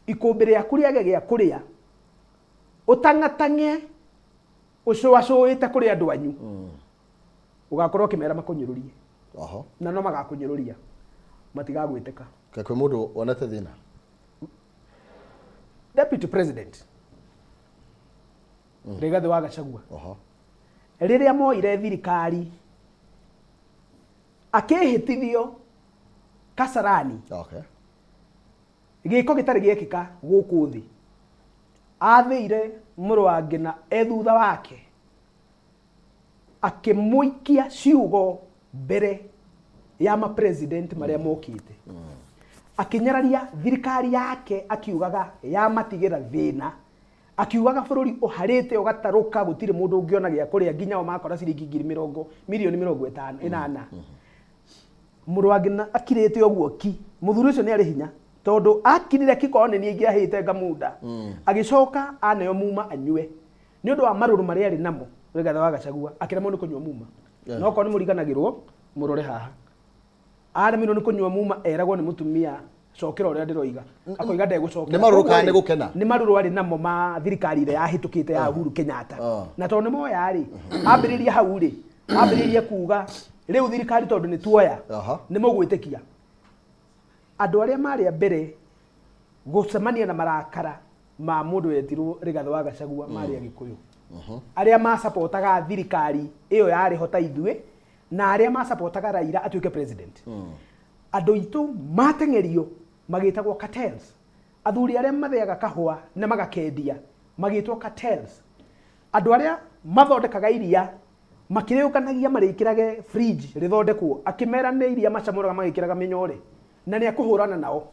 Speaker 2: ikũmbĩ rĩaku rĩage gĩa kũrĩa, ũtang'atang'e ũcũacũĩte kũrĩ andũ anyu, ũgakorwo ũkĩmera makũnyũrũrie. Na no magakũnyũrũria, matigagwĩtĩka.
Speaker 1: Kaĩ kwĩ mũndũ wonete thĩna?
Speaker 2: Deputy President Rigathĩ wa Gachagua, rĩrĩa moire thirikari akĩhĩtithio Kasarani, gĩko gĩtarĩ gĩekĩka gũkũ thĩ, athĩire mũrũ wa ngina e thutha wake akĩmũikia ciugo mbere ya mapresident marĩa mokĩte, akĩnyararia thirikari yake akiugaga yamatigĩra thĩna, akiugaga bũrũri ũharĩte ũgatarũka, gũtirĩ mũndũ ũngĩona gĩa kũrĩa, nginya o makora ciringi ngiri mĩrongo mirioni 58. Mũrũ wa ngina akirĩte ũguo ki. Mũthuri ũcio nĩ arĩ hinya tondũ akirire kiko nĩ niĩ ingĩahĩte ngamunda. Agĩcoka aneo muma anyue nĩ ũndũ wa marũrũ marĩa arĩ namo. Rigathĩ wa Gachagua akĩremwo nĩ kũnyua muma. No okorwo nĩ mũriganagĩrwo, mũrore haha, aremirwo nĩ kũnyua muma, eragwo nĩ mũtumia, "Cokera ũrĩa ndĩroiga," akoiga ndegũcokera.
Speaker 1: Nĩ marũrũ kana nĩ gũkena?
Speaker 2: Nĩ marũrũ arĩ namo ma thirikari ĩrĩa yahĩtũkĩte ya Uhuru Kenyatta. Na tondũ nĩ moya rĩ, ambĩrĩria hau rĩ, ambĩrĩrie kuga rĩu thirikari tondũ nĩ tuoya, nĩ mũgwĩtĩkia andũ arĩa marĩ a mbere gũcemania na marakara ma mũndũ wetirwo Rigathĩ wa Gachagua marĩ Agĩkũyũ arĩa macapotaga thirikari ĩyo yarĩ ho ta ithuĩ na arĩa macapotaga Raila atuĩke president. Andũ aitũ mateng'erio magĩtagwo cartels, athuri arĩa matheaga kahũa na magakendia magĩtwo cartels, andũ arĩa mathondekaga iria. Makĩrĩũkanagia marĩkĩrage fridge rĩthondekwo, akĩmera nĩ iria macamũraga magĩkĩraga mĩnyore na nĩ akũhũrana nao.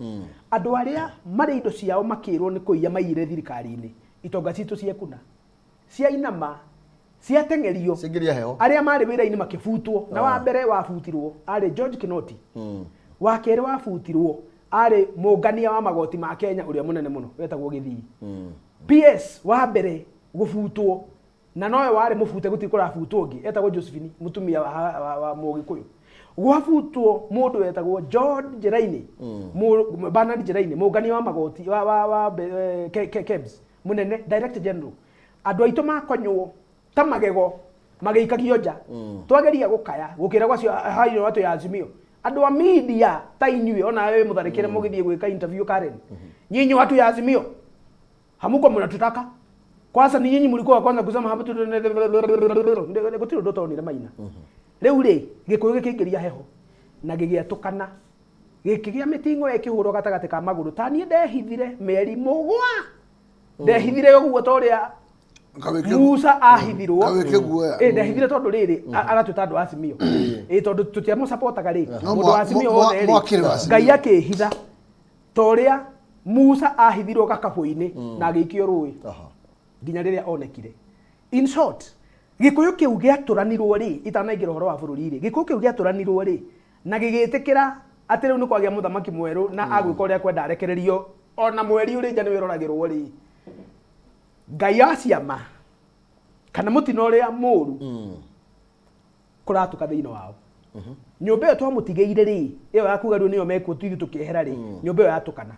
Speaker 2: Andũ arĩa marĩ indo ciao makĩrwo nĩ kũiya maiyire thirikari-inĩ, itonga citũ ciekuna, ciainama, ciateng'erio,
Speaker 1: Ciaingĩria heho.
Speaker 2: Arĩa marĩ wĩra-inĩ makĩbutwo, na wa mbere wabutirwo arĩ George Kinoti, wa kerĩ wabutirwo arĩ mũngania wa magoti ma Kenya ũrĩa mũnene mũno wetagwo Gĩthii. PS wa mbere gũbutwo na nowe warĩ mũbute gũtirĩ kũrabutwo ũngĩ etagwo Josephine mũtumia wa Mũgĩkũyũ. Gwabutwo mũndũ wetagwo John Njeraini, Bernard Njeraini, mũngania wa magoti wa KEBS mũnene, Director General. Andũ aitũ makonywo ta magego magĩikagio nja. Twageria gũkaya gũkĩra gwacio hayo watu ya Azimio, andũ a media ta inyuĩ ona wewe mũtharĩkĩre mũgĩthiĩ gwĩka interview Karen, nyinyi watu ya Azimio hamuko mnatutaka kwanza, ni nyinyi mlikuwa wa kwanza kusema hapa gũtirĩ ũndũ ũtonire Maina. Rĩu rĩ, Gĩkũyũ gĩkĩingĩria heho na gĩgĩatũkana, gĩkĩgĩa mĩting'o ĩkĩhũrwo gatagatĩ ka magũrũ. Ta niĩ ndehithire mĩeri mũgwa, ndehithire ũguo ta ũrĩa Musa ahithirwo.
Speaker 3: Kawĩke guoya.
Speaker 2: Ĩ ndehithire tondũ rĩrĩ aratwĩta andũ a Azimio, ĩ tondũ tũtiamũcapotaga rĩ.
Speaker 3: No
Speaker 2: Mũndũ wa Azimio wothe rĩ,
Speaker 3: mwakĩrĩ wa Azimio.
Speaker 2: Ngai akĩhitha ta ũrĩa Musa ahithirwo gakabũ-inĩ na agĩikio rũĩ nginya rĩrĩa onekire. In short, Gĩkũyũ kĩu gĩatũranirwo rĩ, itanaingĩra ũhoro wa bũrũri rĩ, Gĩkũyũ kĩu gĩatũranirwo rĩ na gĩgĩtĩkĩra atĩ rĩu nĩ kwagĩa mũthamaki mwerũ na agwĩka ũrĩa kwenda, arekererio ona mweri ũrĩ nja nĩ wĩroragĩrwo rĩ, Ngai ya ciama kana mũtino ũrĩa mũru kũratuka thĩinĩ wao. Nyũmba ĩyo twamũtigĩire rĩ, ĩyo ya kuga rĩu nĩyo mekuo ithuĩ tũkĩehera rĩ, nyũmba ĩyo yatũkana.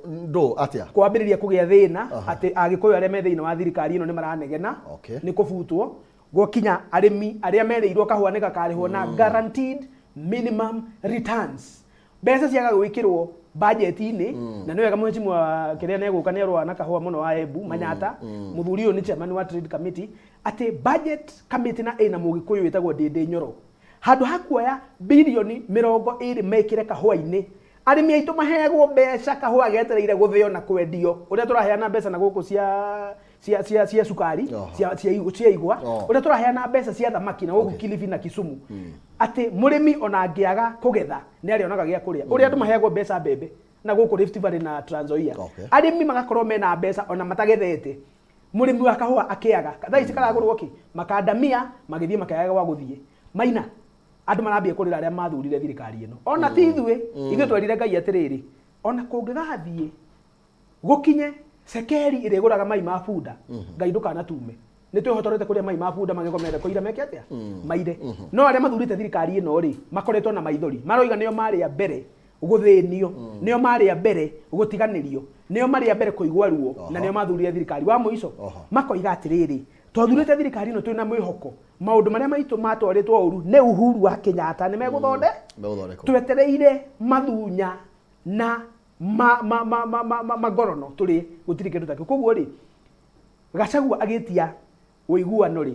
Speaker 1: Ndũ atĩa?
Speaker 2: Kwambĩrĩria kũgĩa thĩna atĩ Agĩkũyũ arĩa me thĩinĩ wa thirikari ĩno nĩ maranegena nĩ kũbutwo. Gwakinya arĩmi arĩa merĩirwo kahũa nĩ gakarĩhwo na guaranteed minimum returns, mbeca ciaga gwĩkĩrwo bajeti-inĩ. Na nĩ wega mheshimiwa kĩrĩa negũka nĩ arũaga na kahũa mũno wa Embu Manyata, mũthuri ũyũ nĩ chairman wa trade committee, atĩ budget committee na ĩna Mũgĩkũyũ wĩtagwo Ndĩndĩ Nyoro, handũ ha kuoya birioni 20 mekĩre kahũa-inĩ, arĩmi aitũ maheagwo mbeca kahũa getereire gũthĩo na kwendio, ũrĩa tũraheana mbeca na gũkũ cia cukari, cia igwa, ũrĩa tũraheana mbeca cia thamaki na gũkũ Kilifi na Kisumu, atĩ mũrĩmi ona angĩaga kũgetha nĩ arĩonaga gĩa kũrĩa, ũrĩa andũ maheagwo mbeca mbembe na gũkũ Rift Valley na Trans Nzoia, arĩmi magakorwo mena mbeca ona matagethete. Mũrĩmi wa kahũa akĩaga thaa ici karagũrwo kĩ makandamia, magĩthiĩ makĩaga gwa gũthiĩ. Maina, andũ marambia kũrĩra arĩa mathurire thirikari ĩno, ona ti ithuĩ. Ithuĩ twerire Ngai atĩrĩrĩ, ona kũngĩgathiĩ gũkinye cekeri ĩrĩgũraga mai ma bunda, Ngai ndũkanatume, nĩ twĩhotorete kũrĩa mai ma bunda magego mende kũira meke atĩa maire. No arĩa mathurĩte thirikari ĩno rĩ, makoretwo na maithori, maroiga nĩo marĩ a mbere gũthĩnio, nĩo marĩ a mbere gũtiganĩrio, nĩo marĩ a mbere kũigua ruo, na nĩo mathurire thirikari wa mũico. Makoiga atĩrĩrĩ, twathurĩte thirikari ĩno twĩna mwĩhoko maũndũ marĩa maitũ matwarĩtwo ũru nĩ Uhuru wa Kenyatta nĩ megũthonde
Speaker 1: Megũthondekwo.
Speaker 2: Twetereire mathunya na ma ma ma ma ma ma magorono tũrĩ gũtirĩ kĩndũ ta kĩu. Koguo rĩ, Gachagua agĩtia ũiguano rĩ,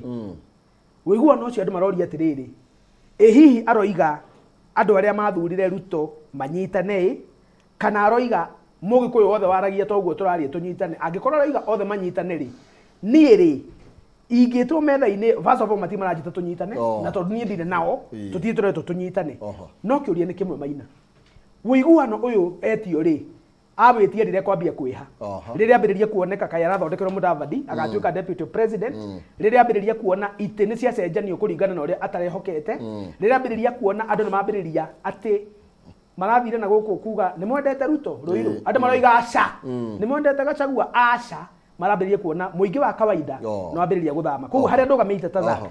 Speaker 2: ũiguano ũcio andũ maroria atĩrĩrĩ, ĩ hihi aroiga andũ arĩa mathurire Ruto manyitane ĩ, kana aroiga Mũgĩkũyũ wothe waragia ta ũguo tũraria tũnyitane? Angĩkorwo aroiga othe manyitane rĩ, niĩ rĩ ingĩtwo metha-inĩ, first of all mati maranjĩta tũnyitane, na tondũ niĩ ndirĩ nao, tũtirĩ tũretwo tũnyitane. No kĩũria nĩ kĩmwe, Maina, ũiguano ũyũ etio rĩ, awĩtie rĩrĩa kwambia kwĩha, rĩrĩa ambĩrĩria kuoneka kaĩ arathondekerwo Mudavadi agatuĩka deputy president, rĩrĩa ambĩrĩria kuona itĩ nĩ ciacenjanio kũringana na ũrĩa atarehokete, rĩrĩa ambĩrĩria kuona andũ nĩ mambĩrĩria atĩ marathire na gũkũ kuga nĩ mwendete Ruto Ruiru, andũ maroiga aca, nĩ mwendete Gachagua aca, marambĩrĩria kuona mũingĩ wa kawaida nĩ wambĩrĩria gũthama. Koguo harĩa ndũgamĩte ta Zack,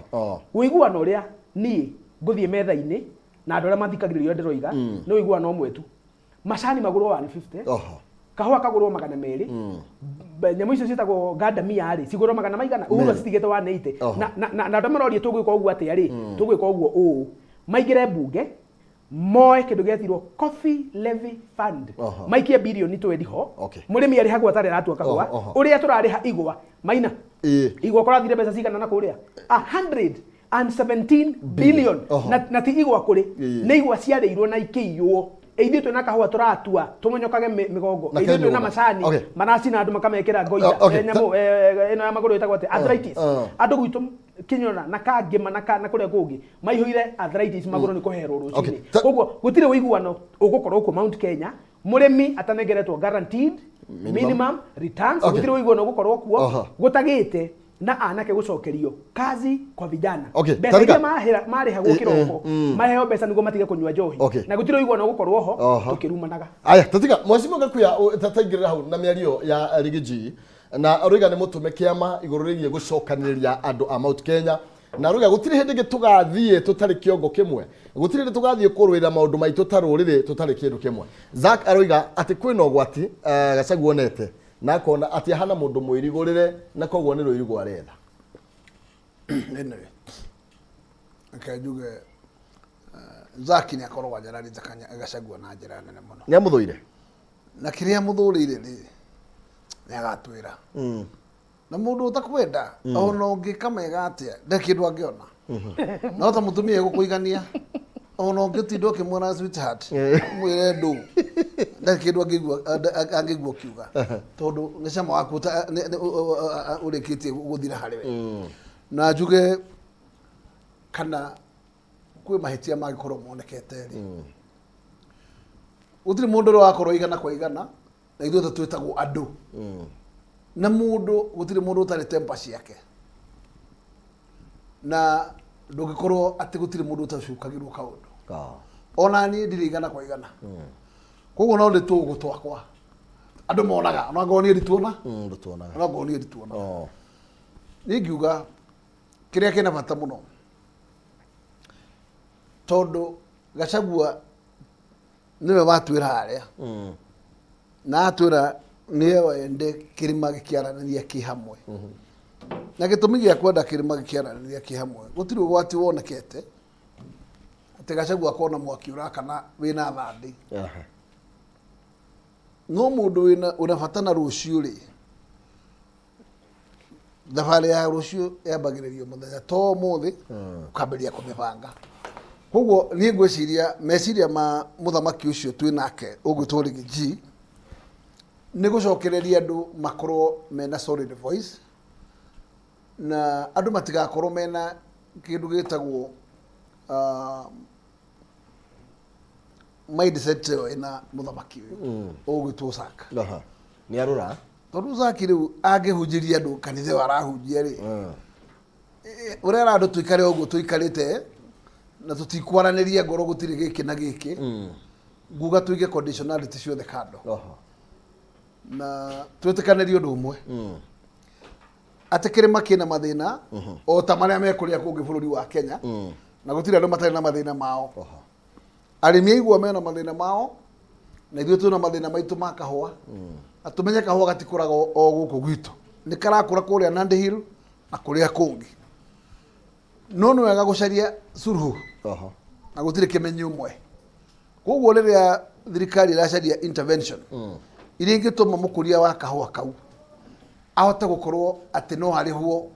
Speaker 2: ũiguano ũrĩa niĩ ngũthiĩ metha-inĩ na andũ arĩa mathikagĩrĩria ũrĩa ndĩroiga nĩ ũiguano ũmwe tu: macani magũrwo 150, kahũa kagũrwo 200, nyamũ icio ciĩtagwo ngandamia rĩ cigũrwo magana maigana, Uhuru acitigĩte 180. Na andũ maroria tũgwĩka ũguo atĩa rĩ, tũgwĩka ũguo ũũ: maingĩre mbunge moe kĩndũ gĩetirwo coffee levy fund, maikie birioni 20 ho. Mũrĩmi arĩhagwo atarĩ aratua kahũa, ũrĩa tũrarĩha igwa, Maina. Igwa kũrathire mbeca cigana na kũrĩa? 117 billion. Na ti igwa kũrĩ, nĩ igwa ciarĩirwo na ikĩiywo. Ithuĩ twĩna kahũa tũratua tũmonyokage mĩgongo.
Speaker 1: Na
Speaker 2: Ithuĩ
Speaker 1: kenya
Speaker 2: twĩna
Speaker 1: mũgũnda.
Speaker 2: macani maracina andũ makamekĩra goita. Nyamũ ĩno ya magũrũ ĩtagwo atĩa, arthritis. Andũ gwitũ Kinyona na Kangĩma na na kũrĩa kũngĩ maihũire arthritis magũrũ nĩ kũherwo rũcinĩ.
Speaker 1: Okay.
Speaker 2: Koguo gũtirĩ ũiguano ũgũkorwo gũkũ Mount Kenya mũrĩmi atanengeretwo guaranteed
Speaker 1: Minimum.
Speaker 2: minimum returns.
Speaker 1: Okay.
Speaker 2: Gũtirĩ ũiguano ũgũkorwo kuo gũtagĩte na anake gũcokerio kazi kwa vijana.
Speaker 1: Okay,
Speaker 2: Mbeca
Speaker 1: Tarika.
Speaker 2: iria marĩhagwo kĩroko, maheo mbeca nĩguo matige kũnyua njohi. Na gũtirĩ ũiguano ũgũkorwo ho tũkĩrumanaga.
Speaker 1: Aya, tatiga mwacimo gakuya tataingĩrĩra hau na mĩario ya Rigiji na roiga nĩ mũtũme kĩama igũrũ rĩgiĩ gũcokanĩrĩria andũ a Mount Kenya, na roiga gũtirĩ hĩndĩ ĩngĩ tũgathiĩ tũtarĩ kĩongo kĩmwe, gũtirĩ hĩndĩ tũgathiĩ kũrũĩra maũndũ maitũ ta rũrĩrĩ tũtarĩ kĩndũ kĩmwe. Zack aroiga atĩ kwĩna ũgwati Gachagua onete na akona atĩ ahana mũndũ mũirigũrĩre na koguo nĩ rũirigo aretha.
Speaker 3: Anyway, reke njuge Zack nĩ akoragwo anyararĩte Gachagua na njĩra nene mũno.
Speaker 1: Nĩ amũthũire.
Speaker 3: Na kĩrĩa amũthũrĩire rĩ, nĩ agatwĩra. Na mũndũ ũtakwenda, ona ũngĩka mega atĩa, ndarĩ kĩndũ angĩona. No ta mũtumia egũkũigania, ona ũngĩtinda ũkĩmwĩra sweetheart, mwĩre ndũ, ndarĩ kĩndũ angĩigua ũkiuga. Tondũ nĩ cama waku ũrĩkĩtie gũthira harĩ we. Na njuge kana kwĩ mahĩtia mangĩkorwo monekete rĩ, gũtirĩ mũndũ ũrĩa wakorwo igana kwa igana, na ithuothe twĩtagwo andũ. Na mũndũ, gũtirĩ mũndũ ũtarĩ temper ciake. Na ndũngĩkorwo atĩ gũtirĩ mũndũ ũtacukagĩrwo kaũndũ. Ona niĩ ndirĩ igana kwa igana. Koguo no ndĩtũgũ twakwa. Andũ monaga, ona ngorwo niĩ ndituona.
Speaker 1: Ndũtuonaga.
Speaker 3: Ona ngorwo niĩ ndituona. Niĩ ngiuga kĩrĩa kĩna bata mũno, tondũ Gachagua nĩwe watwĩra harĩa. Na atwĩra nĩwe wende kĩrĩma gĩkĩaranĩria kĩ hamwe. Na gĩtũmi gĩa kwenda kĩrĩma gĩkĩaranĩria kĩ hamwe, gũtirĩ ũgwati wonekete atĩ Gachagua akona mwaki ũrakana wĩna thandĩ. No mũndũ wĩna bata na rũciũ rĩ, thabarĩ ya rũciũ yambagĩrĩrio mũthenya to ũmũthĩ, ũkambĩrĩria kũmĩbanga. Koguo niĩ ngwĩciria meciria ma mũthamaki ũcio twĩ nake ũgwĩtwo Riggy G nĩ gũcokereria andũ makorwo mena solid voice, na andũ matigakorwo mena kĩndũ gĩtagwo mindset ĩyo ĩna mũthamaki ũyũ ũgwĩtwo Zack.
Speaker 1: Nĩ arũra.
Speaker 3: Tondũ Zack rĩu angĩhunjĩria andũ kanitha ĩyo arahunjia rĩ, ũrĩa ara andũ tũikare ũguo tũikarĩte na tũtikwaranĩria ngoro, gũtirĩ gĩkĩ na gĩkĩ, nguga tũige conditionality ciothe kando. Na twĩtĩkanĩrie ũndũ ũmwe, atĩ kĩrĩma kĩna mathĩna o ta marĩa me kũrĩa kũngĩ bũrũri wa Kenya, na gũtirĩ andũ matarĩ na mathĩna mao. Arĩmi a igwa mena mathĩna mao, na ithuĩ twĩna mathĩna maitũ ma kahũa. Na tũmenye kahũa gatikũraga o gũkũ gwitũ, nĩ karakũra kũrĩa Nandi Hill na kũrĩa kũngĩ. No nĩ wega gũcaria suluhu, na gũtirĩ kĩmenyi ũmwe. Koguo rĩrĩa thirikari ĩracaria intervention iria ingĩtũma mũkũria wa kahũa kau ahote gũkorwo atĩ no arĩhwo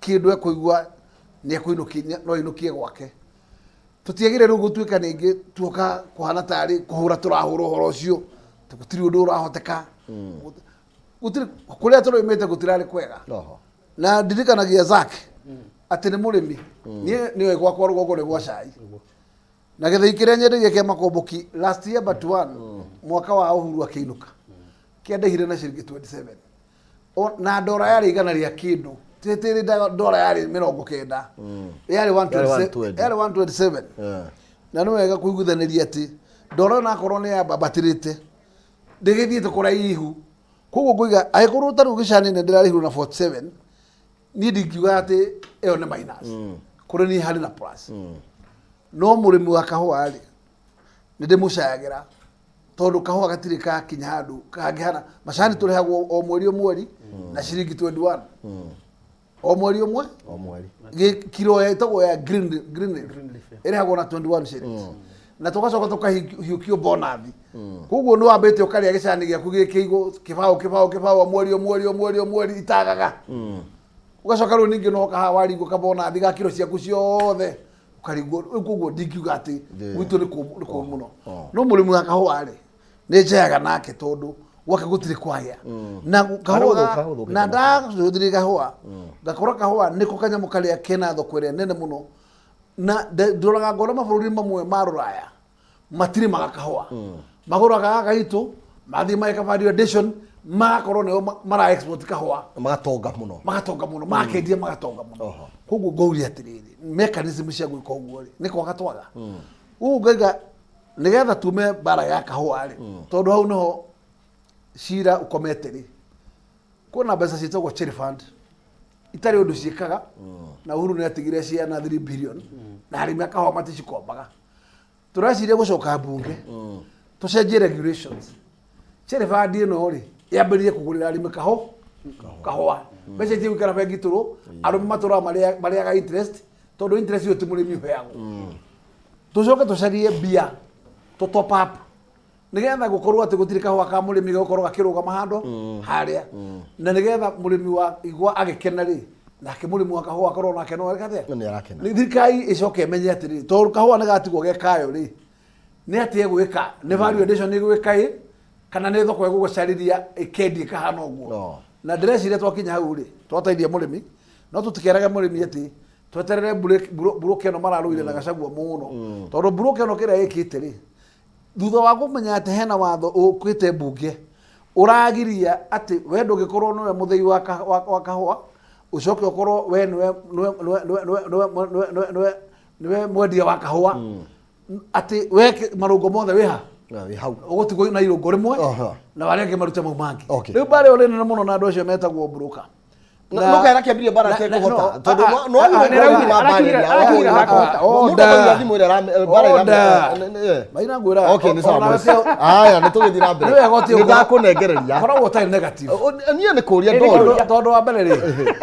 Speaker 3: kĩndũ ekũigua nĩ ekũinũkia, no ainũkie gwake, tũtiagĩrĩire rĩu gũtuĩka ningĩ tuoka kũhana tarĩ kũhũra tũrahũra ũhoro ũcio, gũtirĩ ũndũ ũrahoteka. Gũtirĩ kũrĩa tũroimĩte, gũtirarĩ kwega. Na ndirikanagia Zack atĩ nĩ mũrĩmi. Niĩ nĩoĩ gwakwa rũgongo nĩ gwa cai, na gĩthĩi kĩrĩa nyendagia kĩa makomboki last year but one, mwaka wa Uhuru akĩinũka, kĩandĩhire na ciringi 27. Na ndora yarĩ igana rĩa kĩndũ, tĩtĩrĩ ndora yarĩ 90, yarĩ 127.
Speaker 1: 120.
Speaker 3: Yarĩ 127. Na nĩ wega kũiguithanĩria atĩ ndora onakorwo nĩ yambabatĩrĩte, ndĩgĩthiĩte kũraihu. Koguo ngũiga angĩkorwo ta rĩu gĩcani nĩ ndĩrarĩhirwo na 47, niĩ ndingiuga atĩ ĩyo nĩ minus, kũrĩ niĩ harĩ na plus. No mũrĩmi wa kahũa rĩ, nĩ ndĩmũcayagĩra, tondũ kahũa gatirĩ kakinya handũ kangĩhana macani. Tũrĩhagwo o mweri o mweri na ciringi 21 o mweri ũmwe.
Speaker 1: O mweri.
Speaker 3: Kiro ĩtagwo ya green leaf ĩrĩhagwo na 21 shillings, na tũgacoka tũkahiũkio bonathi. Koguo nĩ wambĩte ũkarĩa gĩcani gĩaku gĩkĩigwo kĩbaũ kĩbaũ kĩbaũ o mweri o mweri o mweri o mweri itagaga. Ũgacoka rĩu ningĩ no kahawa warigwo kabonathi ga kiro ciaku ciothe ũkarigwo. Rĩu koguo ndingiuga atĩ gwitũ nĩ kũmũ, nĩ kũmũ mũno. No mũrĩmi wa kahũa rĩ, nĩ njayaga nake, tondũ Gwake gũtirĩ kwagĩa na kahũa.
Speaker 1: Karĩgũthũka, gũthũkĩte.
Speaker 3: Na ndacũthĩrĩria kahũa, ngakora kahũa nĩko kanyamũ karĩa kena thoko ĩrĩa nene mũno, na ndoraga ngona mabũrũri mamwe ma rũraya matirĩmaga kahũa, magũraga gaka gaitũ, mathiĩ mageka value addition, magakorwo nĩo mara export kahũa.
Speaker 1: Magatonga mũno.
Speaker 3: Magatonga mũno, makendia magatonga mũno. Koguo ngauria atĩrĩrĩ, mechanism cia gwĩka ũguo rĩ, nĩ kwaga twaga ũguo ngaiga nĩgetha tume mbara ya kahũa rĩ, tondũ hau nĩho cira ũkomete rĩ, kwĩna mbeca ciĩtagwo cherry fund itarĩ ũndũ ciĩkaga, na Uhuru nĩ atigire ciana 3 billion na arĩmi a kahũa maticikombaga. Tũreciria gũcoka mbunge tũcenjie regulations, cherry fund ĩno rĩ yambĩrĩrie kũgũrĩra arĩmi kahũa, mbeca itige gũikara bengi tũrũ, arũme matũraga marĩaga interest, tondũ interest ĩyo ti mũrĩmi ũheagwo. Tũcoke tũcarie mbia tũ top up nĩgetha gũkorwo atĩ gũtirĩ kahũa ka mũrĩmi gagũkorwo gakĩrũgama handũ harĩa, na nĩgetha mũrĩmi wa igwa agĩkena rĩ, nake mũrĩmi wa kahũa akorwo nake no areka atĩa?
Speaker 1: Nĩ arakena.
Speaker 3: Nĩ thirikari ĩcoke ĩmenye atĩrĩrĩ, tondũ kahũa nĩ gatigwo ge kayo rĩ, nĩ atĩ ĩgwĩka nĩ value addition ĩgwĩka ĩ, kana nĩ thoko ĩgũgũcarĩria ĩkendie kahana ũguo. Na ndĩreciria twakinya hau rĩ, twateithia mũrĩmi, no tũtikerage mũrĩmi atĩ tweterere mburũka ĩno mararũire na Gachagua mũno, tondũ mburũka ĩno kĩrĩa ĩkĩte rĩ, thutha wa kũmenya atĩ hena watho ũkĩte mbunge ũragiria atĩ we ndũngĩkorwo nĩwe mũthĩi wa kahũa, ũcoke ũkorwo we nĩwe mwendia wa kahũa, atĩ we marũngo mothe wĩha.
Speaker 1: Wĩ hau.
Speaker 3: Ũgũtigwo na irũngo rĩmwe na arĩa angĩ marute mau mangĩ. Rĩu mbara ĩyo nĩ nene mũno na andũ acio metagwo broker.
Speaker 1: No kaira kĩambĩrĩria mbara atekũhota, tondũ no augire thimũ ĩrĩa mbara ĩra.
Speaker 3: Maina ngwĩra.
Speaker 1: Okay, nĩ sawa mũno. Aya, nĩ tũgĩthiĩ na mbere.
Speaker 3: Nĩ wega ũtige.
Speaker 1: Nĩ ndakũnengereria.
Speaker 3: Koragwo ũtarĩ negative.
Speaker 1: Niĩ nĩ kũria ndorio.
Speaker 3: Tondũ wa mbere rĩ,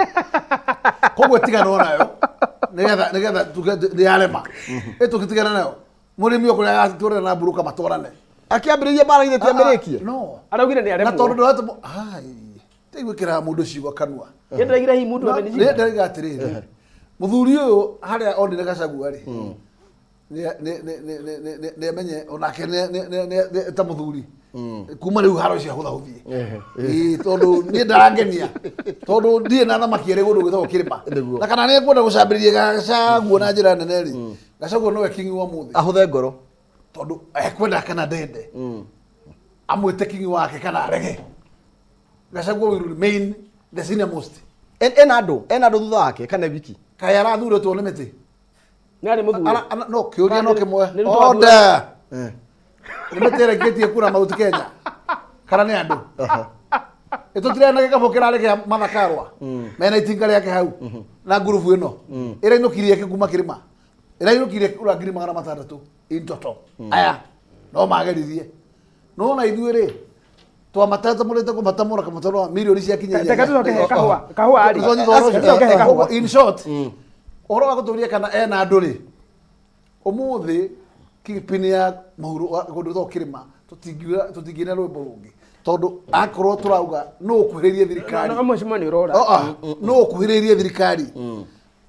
Speaker 3: koguo tiganwo nayo nĩgetha tuge nĩ yarema, ĩ tũgĩtigana nayo, mũrĩmi o kũrĩa agatwarana na mburuka matwarane.
Speaker 1: Akĩambĩrĩria mbara ithe tiambĩrĩkie.
Speaker 3: No.
Speaker 2: Araugire nĩ
Speaker 3: Na
Speaker 2: aremwo.
Speaker 3: tondũ ndũratũmwo ai tigwĩkĩraga mũndũ ciugo kanua.
Speaker 2: Ye ndĩraigire hihi mũndũ amenyithia.
Speaker 3: Nĩ ndĩraiga atĩrĩrĩ, mũthuri ũyũ harĩa onire Gachagua rĩ, nĩ amenye onake ta mũthuri kuma rĩu haro icio ahũthahũthie. Ĩĩ, tondũ niĩ ndarangenia, tondũ ndirĩ na thamaki ĩrĩ kũndũ gwĩtagwo kĩrĩma. Na kana nĩ ekwenda gũcambĩrĩria Gachagua na njĩra nene rĩ, Gachagua nowe king wa mũthĩ.
Speaker 1: Ahũthe ngoro.
Speaker 3: Tondũ ekwenda kana ndende, amwĩte king wake kana arege, Gachagua will remain the senior most.
Speaker 1: Ena andũ thutha wake kana wiki?
Speaker 3: Kaĩ arathurĩtwo nĩ mĩtĩ?
Speaker 2: Nĩ arĩ mũthure.
Speaker 3: No kĩũria no kĩmwe.
Speaker 2: Nĩ Ruto athure.
Speaker 3: Order. Nĩ mĩtĩ ĩrengĩtie kura Mount Kenya kana nĩ andũ? Ĩtũtirĩ na gĩkabũ kĩrarĩ kĩa Martha Karua mena itinga rĩake hau na ngurubu ĩno ĩrainũkirie kĩ kuma kĩrĩma, ĩrainũkirie kura 600,000 in total. Aya no mageririe, no na ithuĩ rĩ, twamatamũrĩte kũmatamũra kũmatamũra mirioni ciakinya.
Speaker 2: Reke tũcoke he kahũa. Kahũa rĩ. Tũcoke he kahũa.
Speaker 3: In short, ũhoro wa gũtũria kana ena andũ rĩ, ũmũthĩ kingpin ya mũhuro wa kũndũ gwĩtagwo kĩrĩma, tũtingiuga tũtingĩina rwĩmbo rũngĩ, tondũ akorwo tũrauga nũ ũkuhĩrĩirie thirikari.
Speaker 2: No mheshimiwa nĩ ũrora.
Speaker 3: Oh, ah, nũ ũkuhĩrĩirie thirikari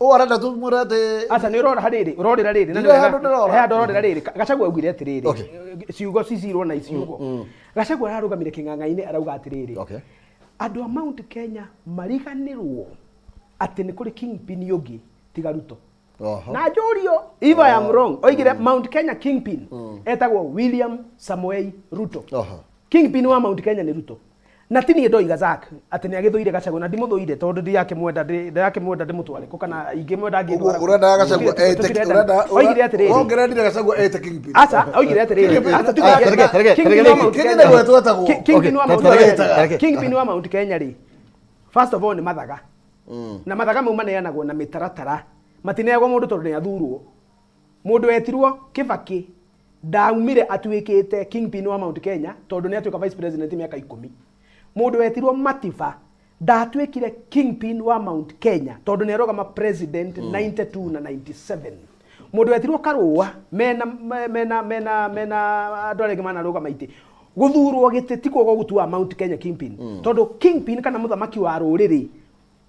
Speaker 3: ũũ arenda tũmwĩre atĩ
Speaker 2: Aca, nĩ ũrora harĩrĩ, ũrorĩra rĩrĩ na nĩ
Speaker 3: Ndirĩ
Speaker 2: wega.
Speaker 3: handũ ndĩrora.
Speaker 2: He handũ ũrorĩra rĩrĩ. Gachagua augire atĩrĩrĩ, ciugo cicirwo na iciugo, Gachagua ararũgamire kĩng'ang'a-inĩ arauga atĩrĩrĩ, andũ a Mount Kenya mariganĩrwo atĩ nĩ kũrĩ kingpin ũngĩ tiga Ruto. Na njũrio if I am wrong, oigire Mount Kenya kingpin etagwo William Samoei Ruto. Kingpin wa Mount Kenya nĩ Ruto, na ti niĩ ndoiga Zack atĩ nĩ agĩthũire Gachagua, na ndimũthũire tondũ ndirakĩmwenda, ndĩrakĩmwenda ndĩmũtware kũ kana ingĩmwenda
Speaker 3: Ũguo ũrenda Gachagua ũrenda
Speaker 2: Oigire atĩrĩrĩ,
Speaker 3: wongererire Gachagua ete kingpin.
Speaker 2: Aca, oigire atĩrĩrĩ, aca, tuge
Speaker 1: Terege, terege,
Speaker 2: Kingpin
Speaker 1: terege.
Speaker 2: wa Mount
Speaker 3: Kingpin
Speaker 2: Kenya-
Speaker 3: nĩguo twetagwo.
Speaker 2: Kingpin wa Mount
Speaker 1: Terege,
Speaker 2: Kenya-
Speaker 1: terege.
Speaker 2: Kingpin wa Mount Kenya rĩ, first of all nĩ mathaga, na mathaga mau maneanagwo na mĩtaratara, matineagwo mũndũ tondũ nĩ athurwo. Mũndũ wetirwo Kibaki ndaumire atuĩkĩte kingpin wa Mount Kenya tondũ nĩ atuĩka vice president mĩaka 10. Mũndũ wetirwo Matiba ndatuĩkire kingpin wa Mount Kenya tondũ nĩ arũgama president 92 na 97. Mũndũ wetirwo Karũa mena andũ arĩa angĩ manarũgama itĩ gũthurwo gĩtĩ tikuo gũgũtua Mount Kenya kingpin, tondũ kingpin kana mũthamaki wa rũrĩrĩ.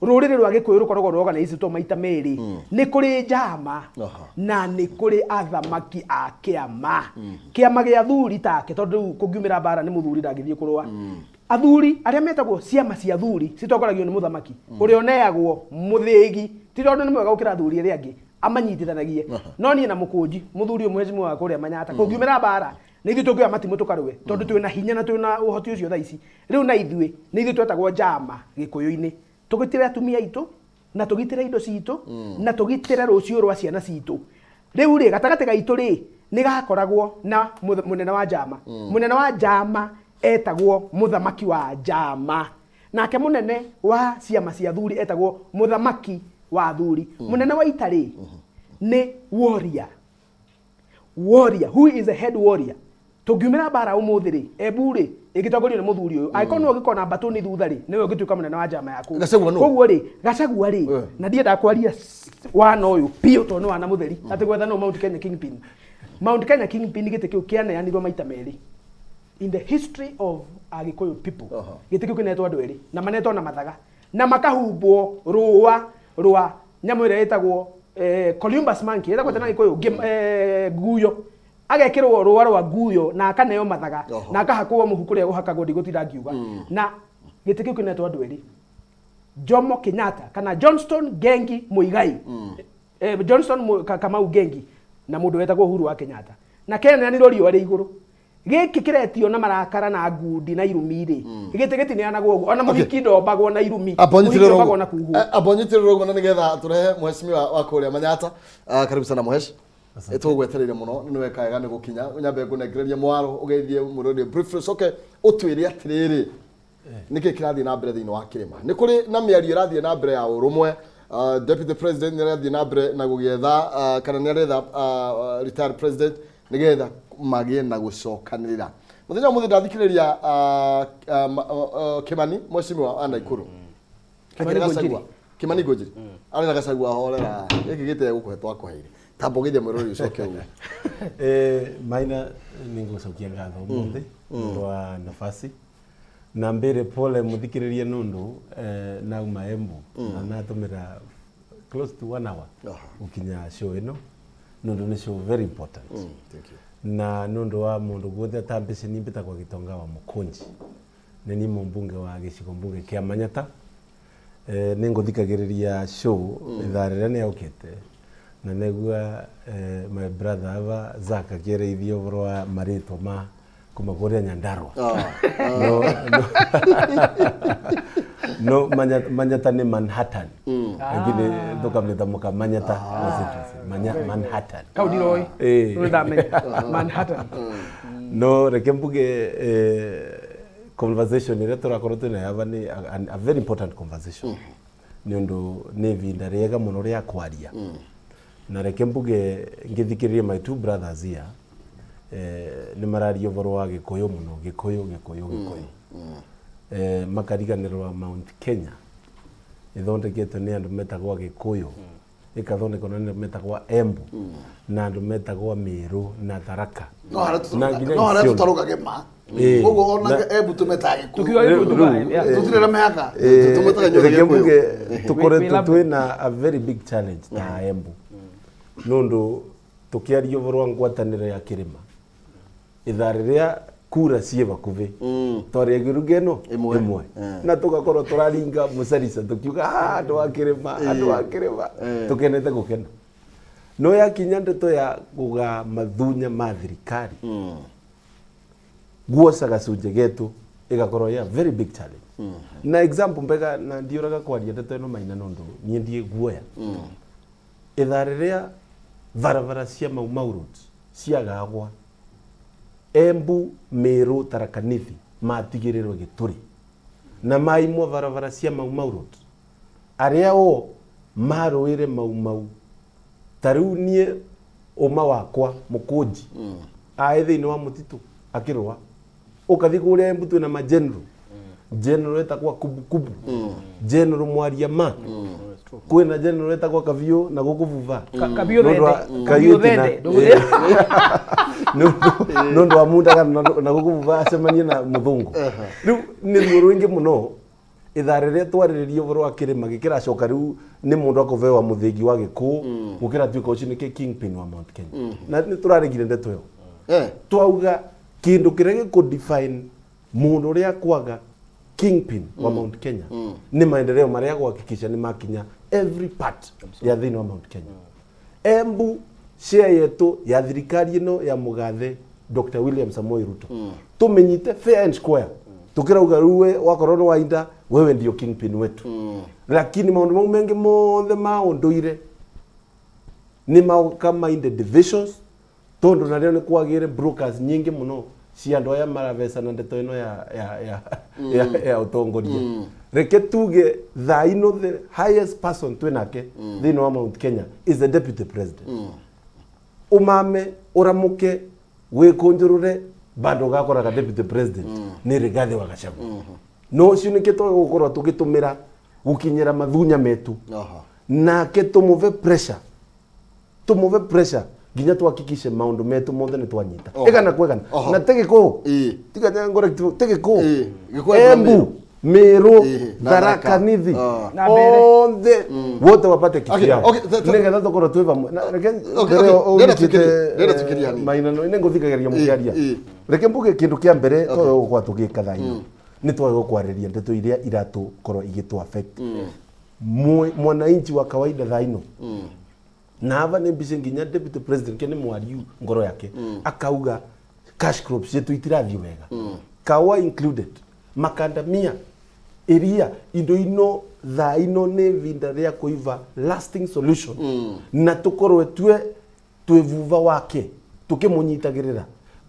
Speaker 2: Rũrĩrĩ rwa Gĩkũyũ rũkoragwo rworganizĩtwo maita merĩ. Nĩ kũrĩ njama na nĩ kũrĩ athamaki a kĩama. Kĩama gĩa athuri take, tondũ rĩu kũngiumĩra mbara nĩ mũthuri ndangĩthiĩ kũrũa. Athuri arĩa metagwo ciama cia athuri citongoragio nĩ mũthamaki ũrĩa ũneagwo mũthĩgi, ti tondũ nĩ mwega gũkĩra athuri arĩa angĩ, amanyitithanagie. No niĩ na Mũkũnji, mũthuri ũmwe mheshimiwa wa kũrĩa Manyata, kũngiumĩra mbara nĩ ithuĩ tũngĩoya matimũ tũkarũe, tondũ twĩna hinya na twĩna ũhoti ũcio thaa ici. Rĩu na ithuĩ nĩ ithuĩ twetagwo njama Gĩkũyũ-inĩ, tũgitĩre atumia aitũ na tũgitĩre indo citũ na tũgitĩre rũciũ rwa ciana citũ. Rĩu rĩ, gatagatĩ gaitũ rĩ, nĩ gakoragwo na mũnene wa njama. Mũnene wa njama etagwo mũthamaki wa njama, nake mũnene wa ciama cia athuri etagwo mũthamaki wa athuri. Mũnene wa ita rĩ, nĩ warrior. Warrior, who is a head warrior? Tũngiumĩra mbara ũmũthĩ rĩ, Embu rĩ, ĩngĩtongorio nĩ mũthuri ũyũ, angĩkorwo nĩwe ũngĩkorwo na mbatũni thutha rĩ, nĩwe ũngĩtuĩka mũnene wa njama yaku.
Speaker 1: Gachagua nũ?
Speaker 2: Koguo rĩ, Gachagua rĩ, na ndiendaga kwaria wana ũyũ biũ tondũ nĩ wana mũtheri, atĩ gwetha nũ Mount Kenya Kingpin. Mount Kenya Kingpin gĩtĩ kĩu kĩaneanirwo maita merĩ in the history of Agĩkũyũ people. Gĩtĩ kĩu kĩnetwo andũ erĩ, na manetwo na mathaga, na makahumbwo rũa rwa nyamũ ĩrĩa ĩtagwo Columbus monkey, ĩtagwo atĩa na Gĩkũyũ? Nguyo. Agekĩrwo rũa rwa nguyo na akaneo mathaga na akahakwo mũhu kũrĩa gũhakagwo, ndigũtinda ngiuga. Na gĩtĩ kĩu kĩnetwo andũ erĩ, Jomo Kenyatta kana Johnston Ngengi Muigai, Johnston Kamau Ngengi na mũndũ wetagwo Uhuru wa Kenyatta, na keneanirwo riũa rĩ igũrũ. Gĩkĩ kĩretio na marakara na ngundi na irumi rĩ, gĩtĩ gĩtineanagwo ũguo, ona mũhiki ndombagwo na irumi, mũhiki ombagwo na kuhwo.
Speaker 1: Amba nyitĩrĩre ũguo na nĩgetha tũrehe mheshimiwa wa kũrĩa Manyata. Ah, karibu sana mhesh. Tũgwetereire mũno, nĩ weka wega nĩ gũkinya. Nyambe ngũnengererie mwaro ũgeithie mũrori briefly, ũcoke ũtwĩre atĩrĩrĩ, nĩkĩ kĩrathiĩ na mbere thĩinĩ wa kĩrĩma? Nĩ kũrĩ na mĩario ĩrathiĩ na mbere ya ũrũmwe. Deputy president nĩ arathiĩ na mbere na gũgĩetha, kana nĩ aretha retired president nĩgetha magĩe na gũcokanĩrĩra. Mũthenya wa mũthĩ ndathikĩrĩria Kĩmani mheshimiwa wa Naikuru.
Speaker 2: Kimani
Speaker 1: Akĩra Gachagua.
Speaker 2: Ngunjiri.
Speaker 1: Kimani Ngunjiri arĩ na Gachagua, horera, gĩkĩ gĩtĩ gũkũhe twakũheire, tamba ũgeithie mwĩrori ũcoke ũguo.
Speaker 12: Maina, nĩngũcokia ngatho ũmũthĩ nĩ ũndũ wa nafasi, na mbĩre pole mũthikĩrĩrie nũndũ nauma Embu na natũmĩra close to one hour gũkinya show ĩno, nũndũ nĩ show very important.
Speaker 1: Thank you.
Speaker 12: Na nũndũ wa mũndũ guothe atambĩce, niĩ mbĩtagwo Gitonga wa Mũkũnji, nĩ niĩ mũmbunge wa gĩcigo mbunge kĩa Manyata. Nĩ ngũthikagĩrĩria show ithaa rĩrĩa nĩ aũkĩte, na negua my brother ava Zack akĩereithia ũhoro wa marĩtwa ma kuma kũrĩa Nyandarua. No Manyata nĩ Manhattan, lakini tũkamĩtamũka Manyata constituency. Manhattan.
Speaker 2: Kau ndiroĩ. Rĩu ndamenya Manhattan.
Speaker 12: No reke mbuge, conversation ĩrĩa tũrakorwo twĩnayo ava nĩ a very important conversation, nĩ ũndũ nĩ ivinda rĩega mũno rĩa kwaria. Na reke mbuge, ngĩthikĩrĩria my two brothers here, nĩ mararia ũhoro wa Gĩkũyũ mũno, Gĩkũyũ, Gĩkũyũ, Gĩkũyũ, makariganĩrwa Mount Kenya ĩthondeketwo nĩ andũ metagwo Agĩkũyũ, ĩkathondekwo na andũ metagwo Embu na andũ metagwo Mĩrũ na Tharaka
Speaker 3: No harĩa
Speaker 12: na nginya
Speaker 3: no harĩa
Speaker 12: Isiolo.
Speaker 3: tũtarũgage ma. Koguo ona Embu tũmetaga Gĩkũyũ.
Speaker 2: Tukiuga Gĩkũyũ tugaga, yeah.
Speaker 3: Tũtirĩ na mĩhaka.
Speaker 1: Tũmetaga inyuothe
Speaker 12: Reke
Speaker 1: Gĩkũyũ.
Speaker 12: mbuge
Speaker 2: We
Speaker 12: tũkoretwo
Speaker 2: love
Speaker 12: twĩna a very big challenge ta Embu, nũndũ tũkĩaria ũhoro wa ngwatanĩro ya kĩrĩma, ithaa rĩrĩa kura ciĩ bakubĩ twaria ngĩruga ĩno
Speaker 1: Ĩmwe.
Speaker 12: ĩmwe, na tũgakorwo tũraringa mũcarica tũkiuga, "Ah, andũ a kĩrĩma, andũ a kĩrĩma," tũkenete gũkena. No yakinya ndeto ya gũgaa mathunya ma thirikari, guoca gacunjĩ getu, ĩgakorwo ya very big challenge. Na example mbega, na ndiũraga kwaria ndeto ĩno Maina, nũndũ niĩ ndiĩ guoya, ithaa rĩrĩa barabara cia Mau Mau Road ciagagwa, Embu, Meru, Tharaka Nithi matigĩrĩrwo gĩtũrĩ na maimwo barabara cia Mau Mau Road, arĩa o marũĩre Mau Mau, ta rĩu niĩ ũma wakwa Mũkũnji aĩ thĩinĩ wa mũtitũ akĩrũa, ũkathiĩ kũrĩa Embu twĩna ma general, general etagwa Kubukubu, general Mwaria ma kwĩna general etagwa Kabiũ na gũkũ Vuva.
Speaker 2: Kabiũ
Speaker 12: Nĩ ũndũ wa-
Speaker 2: Thende.
Speaker 12: Kabiũ
Speaker 2: Kabiũ
Speaker 12: Tina.
Speaker 2: Thende. Ndũgũthiĩ.
Speaker 12: Nĩ ũndũ wa mundagano na gũkũ Vuva acemanie na mũthũngũ, rĩu nĩ ruo rũingĩ mũno. Ithaa rĩrĩa twarĩrĩria ũhoro wa kĩrĩma gĩkĩracoka rĩu nĩ mũndũ akũbewa mũthĩgi wa gĩkũũ gũkĩratuĩka ũcio nĩkĩ kingpin wa Mount Kenya. Na nĩ tũraregire ndeto ĩyo. Twauga kĩndũ kĩrĩa gĩkũ define mũndũ ũrĩa akwaga kingpin wa Mount Kenya nĩ maendeleo marĩa guhakikisha nĩ makinya every part ya thĩinĩ wa Mount Kenya. Embu share yetu ya thirikari ĩno ya mũgathe Dr. William Samoei Ruto tũmĩnyite fair and square. Tukirauga rĩu we wakorwo nĩ wainda wewe ndio kingpin wetu, lakini maũndũ mau mengĩ mothe ma ũndũire nĩ maũka mainde divisions, tondu narĩo nĩ kwagĩre brokers nyingĩ mũno cia andũ aya maravecana ndeto ĩno ya ũtongoria. Reke tuge thaa ino the highest person twĩ nake thĩinĩ wa Mount Kenya is the deputy president. Umame ũramũke wĩkũnjũrũre bado ũgakoraga deputy president nĩ Rigathi wa Gachagua. No ũcio nĩkĩo twagũkorwo tũgĩtũmĩra gũkinyĩra mathunya metu nake tũmũve pressure, tũmũve pressure nginya tuhakikishe maundu metu mothe nĩ twanyita. Ĩgana kwegana na tegĩkũ tiga ngore tegĩkũ.
Speaker 1: Gĩkũyũ na
Speaker 12: Embu, Meru,
Speaker 1: na
Speaker 12: Tharaka
Speaker 1: Tharaka.
Speaker 12: Nithi
Speaker 2: Na Mbere.
Speaker 12: othe wote wapate kitu yao
Speaker 1: Okay,
Speaker 12: nigetha tukorwo twĩ vamwe. Na reke
Speaker 1: Okay,
Speaker 12: mbere
Speaker 1: okay.
Speaker 12: ũnyitĩte,
Speaker 1: Ndĩrenda tukirie hanini.
Speaker 12: Maina nĩ ngũthikagĩrĩria mũkĩaria. Reke mbuge kĩndũ kĩa mbere twage gũkorwo tũgĩka thaa ino nĩ twage gũkwarĩria ndeto iria iratũkorwo igĩtũ affect mwananchi wa kawaida thaa ino. Na hava nĩ mbice nginya deputy president ke nĩ mwariu ngoro yake akauga cash crops cietu itirathiĩ wega, kawa included, makandamia iria indo ino thaa ino nĩ ivinda rĩa kũiva lasting solution na tũkorwe twe twĩ vuva wake tũkĩmũnyitagĩrĩra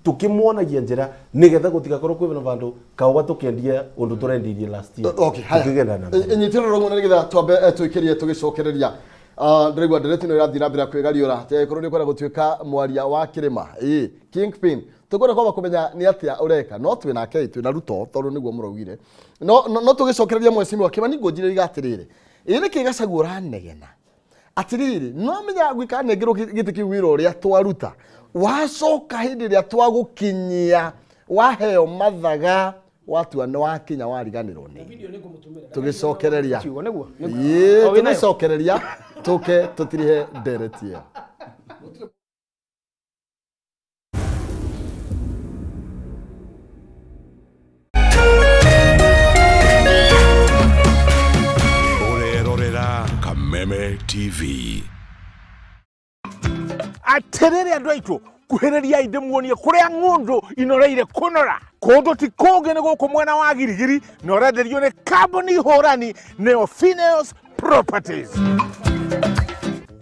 Speaker 12: tũkĩmuonagia njĩra nĩgetha gũtigakorwo kwĩ na vandũ kaũga tũkĩendia ũndũ tũrendirie last year.
Speaker 1: Okay, haya.
Speaker 12: Tũkĩgenda na mbere.
Speaker 1: Nyitĩrĩra rũng'o nĩgetha twambe tũikĩrie tũgĩcokereria. Ndĩraigua ndereti ĩno ĩrathiĩ na mbere kwĩgariũra atĩ angĩkorwo nĩ ũkwenda gũtuĩka mwaria wa kĩrĩma, ĩĩ, kingpin, tũkwenda kwamba kũmenya nĩ atĩa ũreka. No twĩ nake, twĩ na Ruto tondũ nĩguo mũraugire. No tũgĩcokereria mheshimiwa Kĩmani ngũnjire iga atĩrĩrĩ, ĩ nĩkĩ Gachagua ũranegena atĩrĩrĩ, no menya gwĩka nengerwo gĩtĩ kĩu wĩra ũrĩa twaruta wacoka hĩndĩ ĩrĩa twagũkinyia waheo mathaga watua nĩ wakinya wariganĩrwo nĩ tũgĩcokereria.
Speaker 2: Kiugo nĩguo.
Speaker 1: Ĩĩ,
Speaker 2: O, wĩnayo?
Speaker 1: Tũgĩcokereria tũke tũtirihe ndereti ĩyo.
Speaker 4: Ũrerorera Kameme TV.
Speaker 13: Atĩrĩrĩ andũ aitũ, kuhĩrĩriai ndĩmuonie kũrĩa ng'ũndũ inoreire kũnora kũndũ ti kũngĩ nĩ gũkũ mwena wa Girigiri na ũrenderio nĩ kambuni hũrani nĩyo Phineas Properties.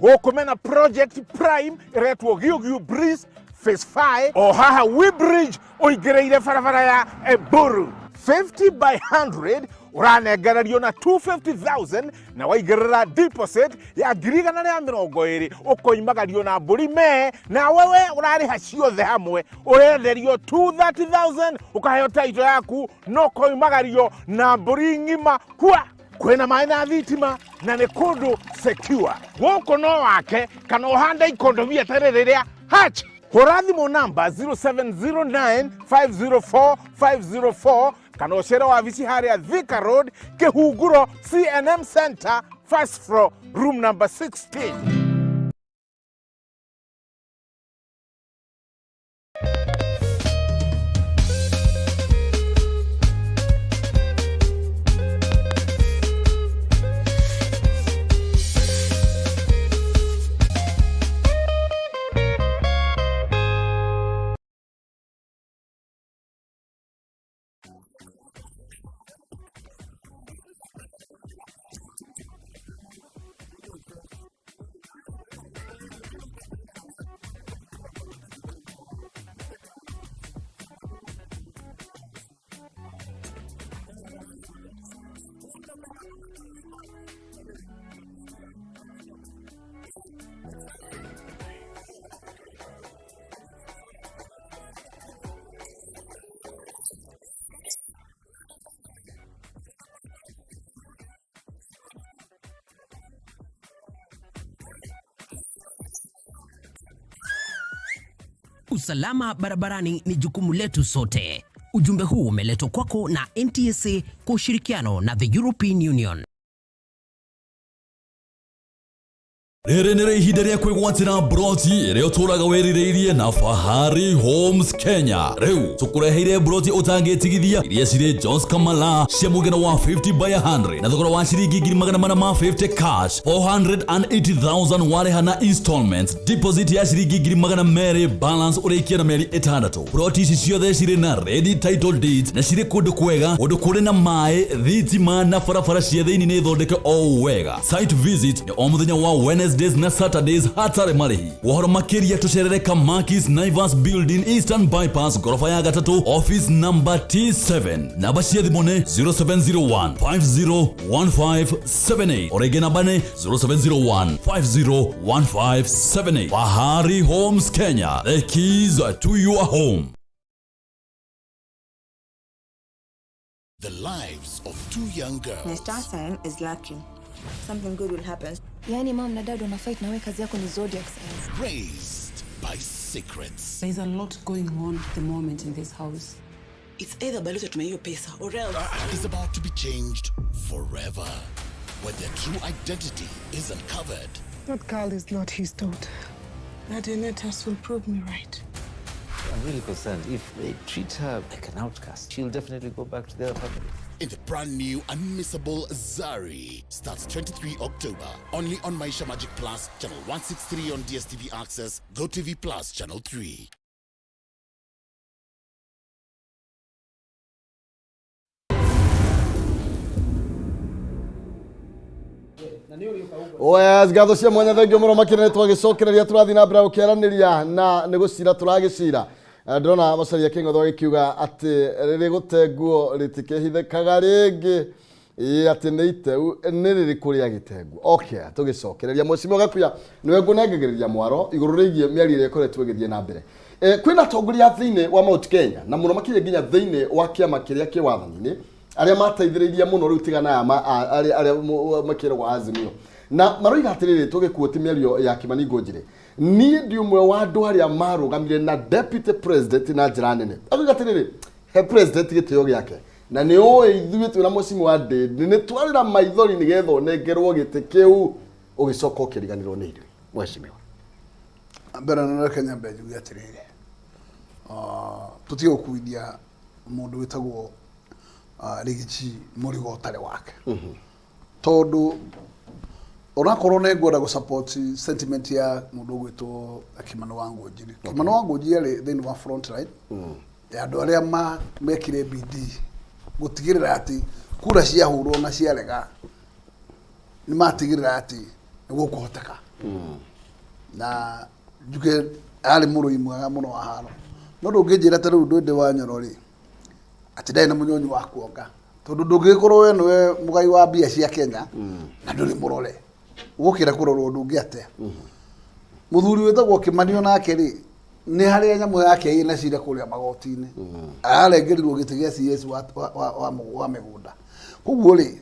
Speaker 13: Gũkũ mena project prime ĩretwo Giũgiũ Breeze Phase 5 o haha Weybridge ũingĩrĩire barabara ya Eburu 50 by 100 ũranengererio na 250,000 na waigĩrĩra deposit ya 120,000 ũkoimagario na mbũri mee na wewe ũrarĩha ciothe hamwe ũrenderio 230,000 ũkaheo title yaku no koimagario na mbũri ng'ima hua. Kwĩna maĩ na thitima na nĩ kũndũ secure gũkũ no wake kana ũhande ikondobia ta rĩrĩ rĩa hatch. Hũra thimũ namba 0709 504 504 kana ũcere wabici harĩa Thika Road, Kĩhunguro, CNM Center, first floor, room number 16.
Speaker 7: Usalama barabarani ni jukumu letu sote. Ujumbe huu umeletwa kwako na NTSA kwa ushirikiano na the European Union.
Speaker 4: Rĩrĩ nĩrĩo ihinda rĩa kwĩgwatĩra mburoti ĩrĩa ũtũraga wĩrirĩirie na Fahari Homes Kenya. Rĩu tũkũreheire mburoti ũtangĩtigithia iria cirĩ Jones Kamala cia mũigana wa 50 by 100 na thogora wa ciringi 450 cash 480,000 warĩha na installments deposit ya ciringi 200,000 balance ũrĩkia na mĩeri ĩtandatũ. Mburoti ici ciothe cirĩ na ready title deeds na cirĩ kũndũ kwega, kũndũ kũrĩ na maĩ, thitima na barabara cia thĩinĩ nĩ thondeke o ũũ wega. Site visit nĩ o mũthenya wa Wednesdays na Saturdays hatarĩ marĩhi. Ũhoro makĩria tũcerere Kamakis Naivas Building Eastern Bypass ngoroba ya gatatũ office number T7. Namba cia thimũ nĩ 0701 501578 o rĩngĩ namba nĩ 0701 501578. Fahari Homes Kenya, the keys to your home.
Speaker 8: The lives of two young girls.
Speaker 14: My star sign is lucky. Something good will happen.
Speaker 15: Yaani mom na dad wana fight na wewe kazi yako ni zodiac signs.
Speaker 8: Raised by secrets.
Speaker 16: There's a lot going on at the moment in this house.
Speaker 17: It's either Balozi atumie hiyo pesa or else.
Speaker 8: Is about to be changed forever when their true identity is uncovered.
Speaker 18: That girl is not his daughter. That DNA test will prove me right.
Speaker 19: I'm really concerned. If they treat her like an outcast, she'll definitely go back to the other family.
Speaker 8: In the brand new unmissable Zari starts 23 October only on Maisha Magic Plus channel 163 on DSTV Access, GoTV Plus channel 3.
Speaker 1: Yes, ngatho cia mwanya thengio mũno makĩria nĩ twagĩcokereria tũrathiĩ na mbere gũkĩaranĩria na nĩ gũcira tũragĩcira. Ndĩrona Macharia Kĩng'otho agĩkiuga atĩ rĩrĩ gũte nguo rĩtikĩhithĩkaga rĩngĩ. Ĩĩ atĩ nĩ iteu nĩ rĩrĩkũ rĩa gĩtenguo. Okay, tũgĩcokereria Mheshimiwa Gakuya nĩwe ngũnengagĩrĩria mwaro igũrũ rĩgiĩ mĩario ĩrĩa ĩkoretwo ĩgĩthiĩ na mbere. Kwĩna atongoria thĩinĩ wa Mount Kenya na mũno makĩria nginya thĩinĩ wa kĩama kĩrĩa kĩ wathani-inĩ arĩa mateithĩrĩirie mũno rĩu tigana aya arĩa makĩragwo Azimio na maroiga atĩrĩrĩ tũgĩkuo ti mĩario ya Kimani Ngũnjĩrĩ niĩ ndi ũmwe wa andũ arĩa marũgamire na deputy president na njĩra nene akoiga atĩrĩrĩ he president gĩtĩo gĩake na nĩ ũĩ ithuĩ twĩna Mheshimiwa Ndindi nĩ twarĩra maithori nĩgetha ũnengerwo gĩtĩ kĩu ũgĩcoka ũkĩriganĩrwo nĩ ithuĩ Mheshimiwa.
Speaker 3: Mbere na reke nyambe njuge atĩrĩrĩ, tũtige gũkuithia mũndũ wĩtagwo Rigathi mũrigo ũtarĩ wake, tondũ onakorwo nĩ ngwenda gũ support sentiment ya mũndũ ũgwĩtwo Kimani wa Ngũnjiri. Kimani wa Ngũnjiri arĩ thĩinĩ wa front line ya andũ arĩa mekire bidii gũtigĩrĩra atĩ kura ciahũrwo na ciarega nĩ matigĩrĩra atĩ nĩ gũkũhoteka. Na njuge arĩ mũrũi mwega mũno wa haro, no ndũngĩnjĩra ta rĩu Ndwende wa Nyoro rĩ atĩ ndarĩ na mũnyonyi wa kuonga, tondũ ndũngĩgĩkorwo we nĩwe mũgai wa mbia cia Kenya na ndũrĩ mũrore ũgũkĩra kũrorwo ũndũ ũngĩ atĩa. Mũthuri wĩtagwo Kimani onake rĩ nĩ harĩa nyamũ yake ĩna cira kũrĩa magoti-inĩ, ararengerirwo gĩtĩ gĩa CS wa mĩgũnda. Koguo rĩ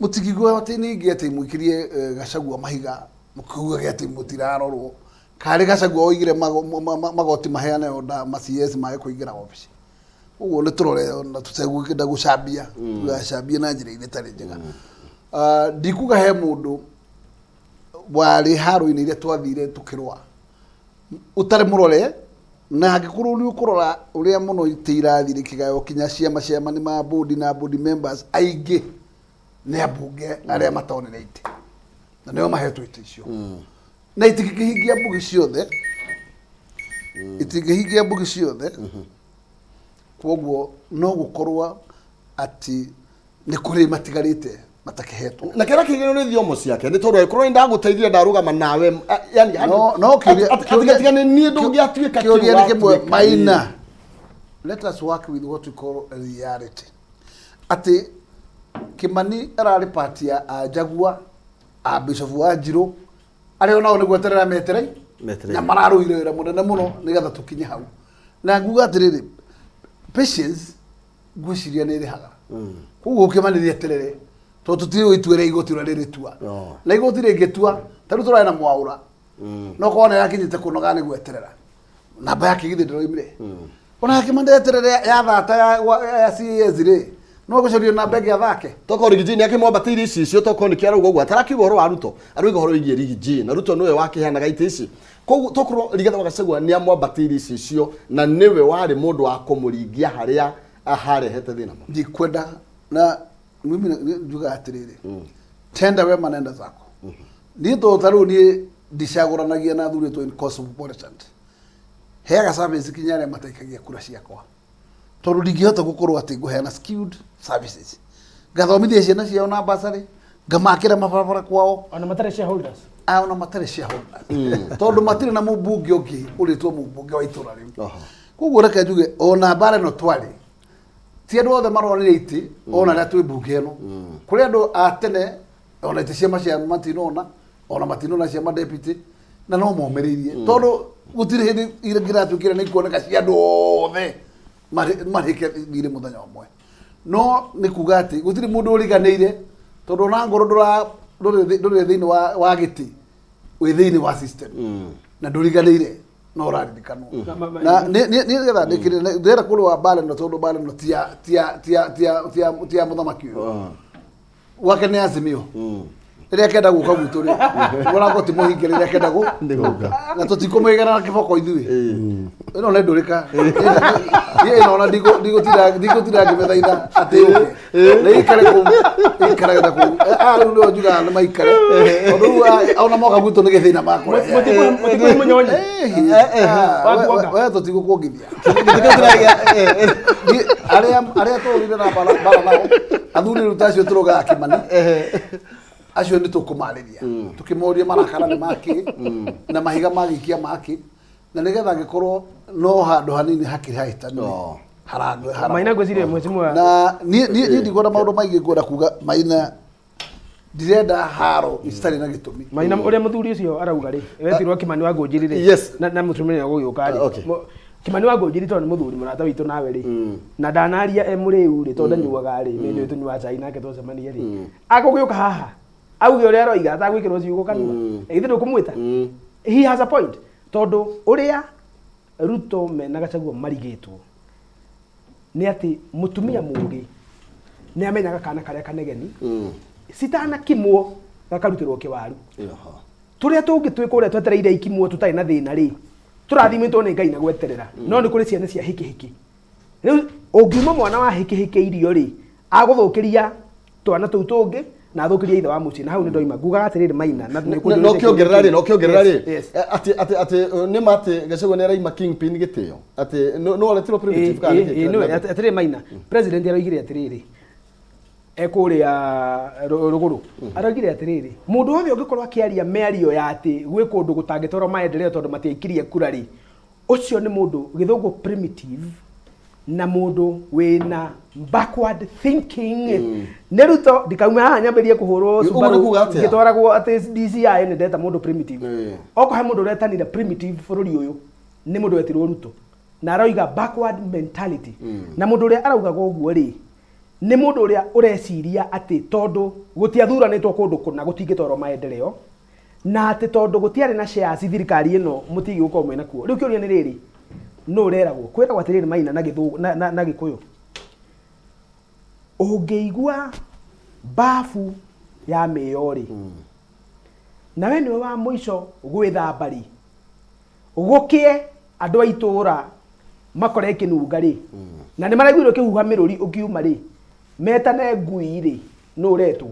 Speaker 3: mũtikiuga atĩ ningĩ atĩ mũikĩrie Gachagua mahiga mũkiugage atĩ mũtirarorwo, karĩ Gachagua oigire magoti maheane order ma CS mage kũingĩra obici. Ũguo nĩ tũrore na tũtegũkĩenda gũcambia, tũgacambia na njĩra ĩrĩa ĩtarĩ njega. Ndikuga he mũndũ warĩ haro-inĩ iria twathire tũkĩrũa ũtarĩ mũrore, na angĩkorwo nĩ ũkũrora ũrĩa mũno itĩ irathire kĩgayo kinya ciama ciama nĩ ma board na board members aingĩ nĩ ambunge arĩa matonire itĩ na nĩo mahetwo itĩ icio, na itingĩkĩhingia mbugi ciothe, itingĩhingia mbugi ciothe. Koguo no gũkorwo atĩ nĩ kũrĩ matigarĩte matakĩhetwo.
Speaker 1: Na kĩrĩa kĩngĩ nĩ thiomo ciake nĩ tondũ angĩkorwo nĩ ndagũteithia ndarũgama nawe, yani
Speaker 3: No, no kĩũria-
Speaker 1: atiga nĩ niĩ ndũngĩatuĩka
Speaker 3: kĩũria nĩ kĩmwe
Speaker 1: kĩu
Speaker 3: Maina, let us work with what we call reality, atĩ Kimani ararĩ part ya Anjagua a Bishop wa Njirũ arĩa onao nĩ gweterera meterei
Speaker 12: Metereire.
Speaker 3: na mararũire wĩra mũnene mũno nĩgetha tũkinye hau, na nguga atĩrĩrĩ, patience ngwĩciria nĩ ĩrĩhaga. Koguo Kimani rĩeterere tondũ tũtiũĩ itua rĩa igoti ũrĩa rĩrĩtua, na igoti rĩngĩtua ta rĩu tũrarĩ na Mwaũra no korwo nĩ arakinyĩte kũnoga nĩ gweterera namba yake githĩ ndĩroimire. Ona akĩmandeterere ya thata ya ya CAS rĩ, no gũcario namba ĩngĩ athake.
Speaker 1: Toko Rigiji nĩ akĩmwambatĩirie icicio toko nĩkĩo arauga ũguo atarakiuga ũhoro wa Ruto arauga ũhoro wĩgiĩ Rigiji na Ruto nĩwe wakĩheanaga itĩ ici koguo tokorwo Rigathĩ wa Gachagua nĩ amwambatĩirie icicio na nĩwe warĩ mũndũ wa kũmũringia harĩa harehete thĩna mũno.
Speaker 3: Ndikwenda na mimi njugaga atĩrĩrĩ, tenda wema nenda zako. Niĩ tondũ ta rĩu niĩ ndicagũranagia na thurĩtwo in cosmopolitan. Heaga service kinya arĩa mataikagia kura ciakwa. Tondũ ndingĩhota gũkorwo atĩ ngũheana skewed services. Ngathomithia ciana ciao na bursary, ngamakĩra mabarabara kwao.
Speaker 2: Ona matarĩ shareholders.
Speaker 3: Ah, ona matarĩ shareholders. Tondũ matirĩ na mũmbunge ũngĩ ũrĩtwo mũmbunge wa itũra rĩu. Koguo reke njuge ona mbara ĩno twarĩ ti andũ othe maronire itĩ ona arĩa twĩ mbunge ĩno. Kũrĩ andũ a tene ona itĩ cia macia matinona ona matinona cia madeputy na no momĩrĩirie tondũ gũtirĩ hĩndĩ ingĩratuĩkire nĩ ikuoneka cia andũ othe marĩke thirĩ mũthenya ũmwe. No nĩ kuga atĩ gũtirĩ mũndũ ũriganĩire tondũ ona ngorwo ndũrĩ thĩinĩ wa gĩtĩ wĩ thĩinĩ wa system na ndũriganĩire no ũraririkanwo. Na nĩgetha ndĩkĩrĩre ndĩrenda kũrũa mbara ĩno tondũ mbara ĩno ti ya ti ya ti ya ti ya ti ya ti ya mũthamaki ũyũ. Gwake nĩ Azimio. Rĩrĩa akenda gũka gwitũ rĩ, mũrango ti mũhinge rĩrĩa akenda gũka. Na tũtikũmũigana na kĩboko ithuĩ. Ĩno nĩ ndũrĩka. Niĩ ĩno ona ndigũtinda ngĩmĩthaitha atĩ yũke. Nĩ ĩikare kũu, ĩikarage na kũu. Aya rĩu nĩo njugaga nĩ maikare. Tondũ rĩu ona moka gwitũ nĩ gĩthĩna makũrehe.
Speaker 2: Mũtikũhe mũnyonyi.
Speaker 3: We tũtigũkuongithia. Arĩa arĩa tũrire na mbara mbara nao athuri rĩu ta acio tũrũgaga Kĩmani acio nĩ tũkũmarĩria tũkĩmoria marakara nĩ makĩ na mahiga magĩikia makĩ na nĩgetha angĩkorwo no handũ hanini hakĩrĩ hahĩtanu harangwe
Speaker 2: Maina ngwĩciria mheshimiwa
Speaker 3: na niĩ niĩ ndikwenda maũndũ maingĩ ngwenda kuga Maina ndirenda haro citarĩ na gĩtũmi.
Speaker 2: Maina ũrĩa mũthuri ũcio arauga rĩ wetirwo Kimani wa Ngũnjiri rĩ
Speaker 1: Yes.
Speaker 2: na mũtumia gũgĩũka rĩ
Speaker 1: Okay.
Speaker 2: Kimani wa Ngũnjiri tondũ nĩ mũthuri mũrata witũ nawe rĩ na ndanaria e mũrĩu rĩ tondũ ndanyuaga rĩ nĩ njũĩ tũnyuaga cai nake twacemania rĩ agũgĩũka haha auge ũrĩa aroiga atagwĩkĩrwo ciugo kanua githĩ ndũkũmwĩta he has a point tondũ ũrĩa Ruto mena Gachagua marigĩtwo nĩ atĩ mũtumia mũgĩ nĩ amenyaga kana karĩa kanegeni citanakimwo gakarutĩrwo kĩwaru tũrĩa tũngĩ twĩ kũrĩa twetereire ikimwo tũtarĩ na thĩna rĩ tũrathimĩtwo nĩ Ngai na gweterera no nĩ kũrĩ ciana cia hĩkĩhĩkĩ rĩu ũngiuma mwana wa hĩkĩhĩkĩ irio rĩ agũthũkĩria twana tũu tũngĩ na athũkĩria ithe wa mũciĩ na hau nĩ ndoima ngugaga atĩrĩrĩ Maina na nĩ ũkũnjũria
Speaker 1: no kĩongerera rĩ no kĩongerera
Speaker 2: Yes,
Speaker 1: rĩ
Speaker 2: yes.
Speaker 1: atĩ atĩ atĩ nĩ ma atĩ Gachagua nĩ araima kingpin gĩtĩo atĩ no aretirwo primitive kana nĩkĩ
Speaker 2: Ĩĩ, nĩwe, atĩrĩrĩ Maina president aroigire atĩrĩrĩ ekũrĩa rũgũrũ aroigire atĩrĩrĩ mũndũ wothe ũngĩkorwo akĩaria mĩario ya atĩ gwĩ kũndũ gũtangĩtwarwo maendeleo tondũ matiaikirie kura rĩ ũcio nĩ mũndũ gĩthũngũ primitive na mũndũ wĩna backward thinking nĩ Ruto ndikauma haha nyambĩrie kũhũrwo
Speaker 1: Ũguo nĩ
Speaker 2: Subaru
Speaker 1: kuga atĩa?
Speaker 2: ngĩtwaragwo atĩ DCI nĩ ndeta mũndũ primitive okorwo he mũndũ ũretanire primitive bũrũri ũyũ nĩ mũndũ wetirwo Ruto na aroiga backward mentality na mũndũ ũrĩa araugaga ũguo rĩ nĩ mũndũ ũrĩa ũreciria atĩ tondũ gũtiathuranĩtwo kũndũ kũna gũtingĩtwarwo maendeleo na atĩ tondũ gũtiarĩ na shares thirikari ĩno mũtigĩ gũkorwo mwĩna kuo rĩu kĩũria nĩ rĩrĩ nũ ũreragwo kwĩragwo atĩrĩrĩ Maina na gĩthũngũ na, na, na gĩkũyũ ũngĩigua babu ya mĩyo rĩ na we nĩwe wa mũico gwĩthamba rĩ gũkĩe andũ a itũũra makore ĩkĩnunga rĩ na nĩ maraiguire ũkĩhuha mĩrũri ũkiuma rĩ metane ngui rĩ nũ ũretwo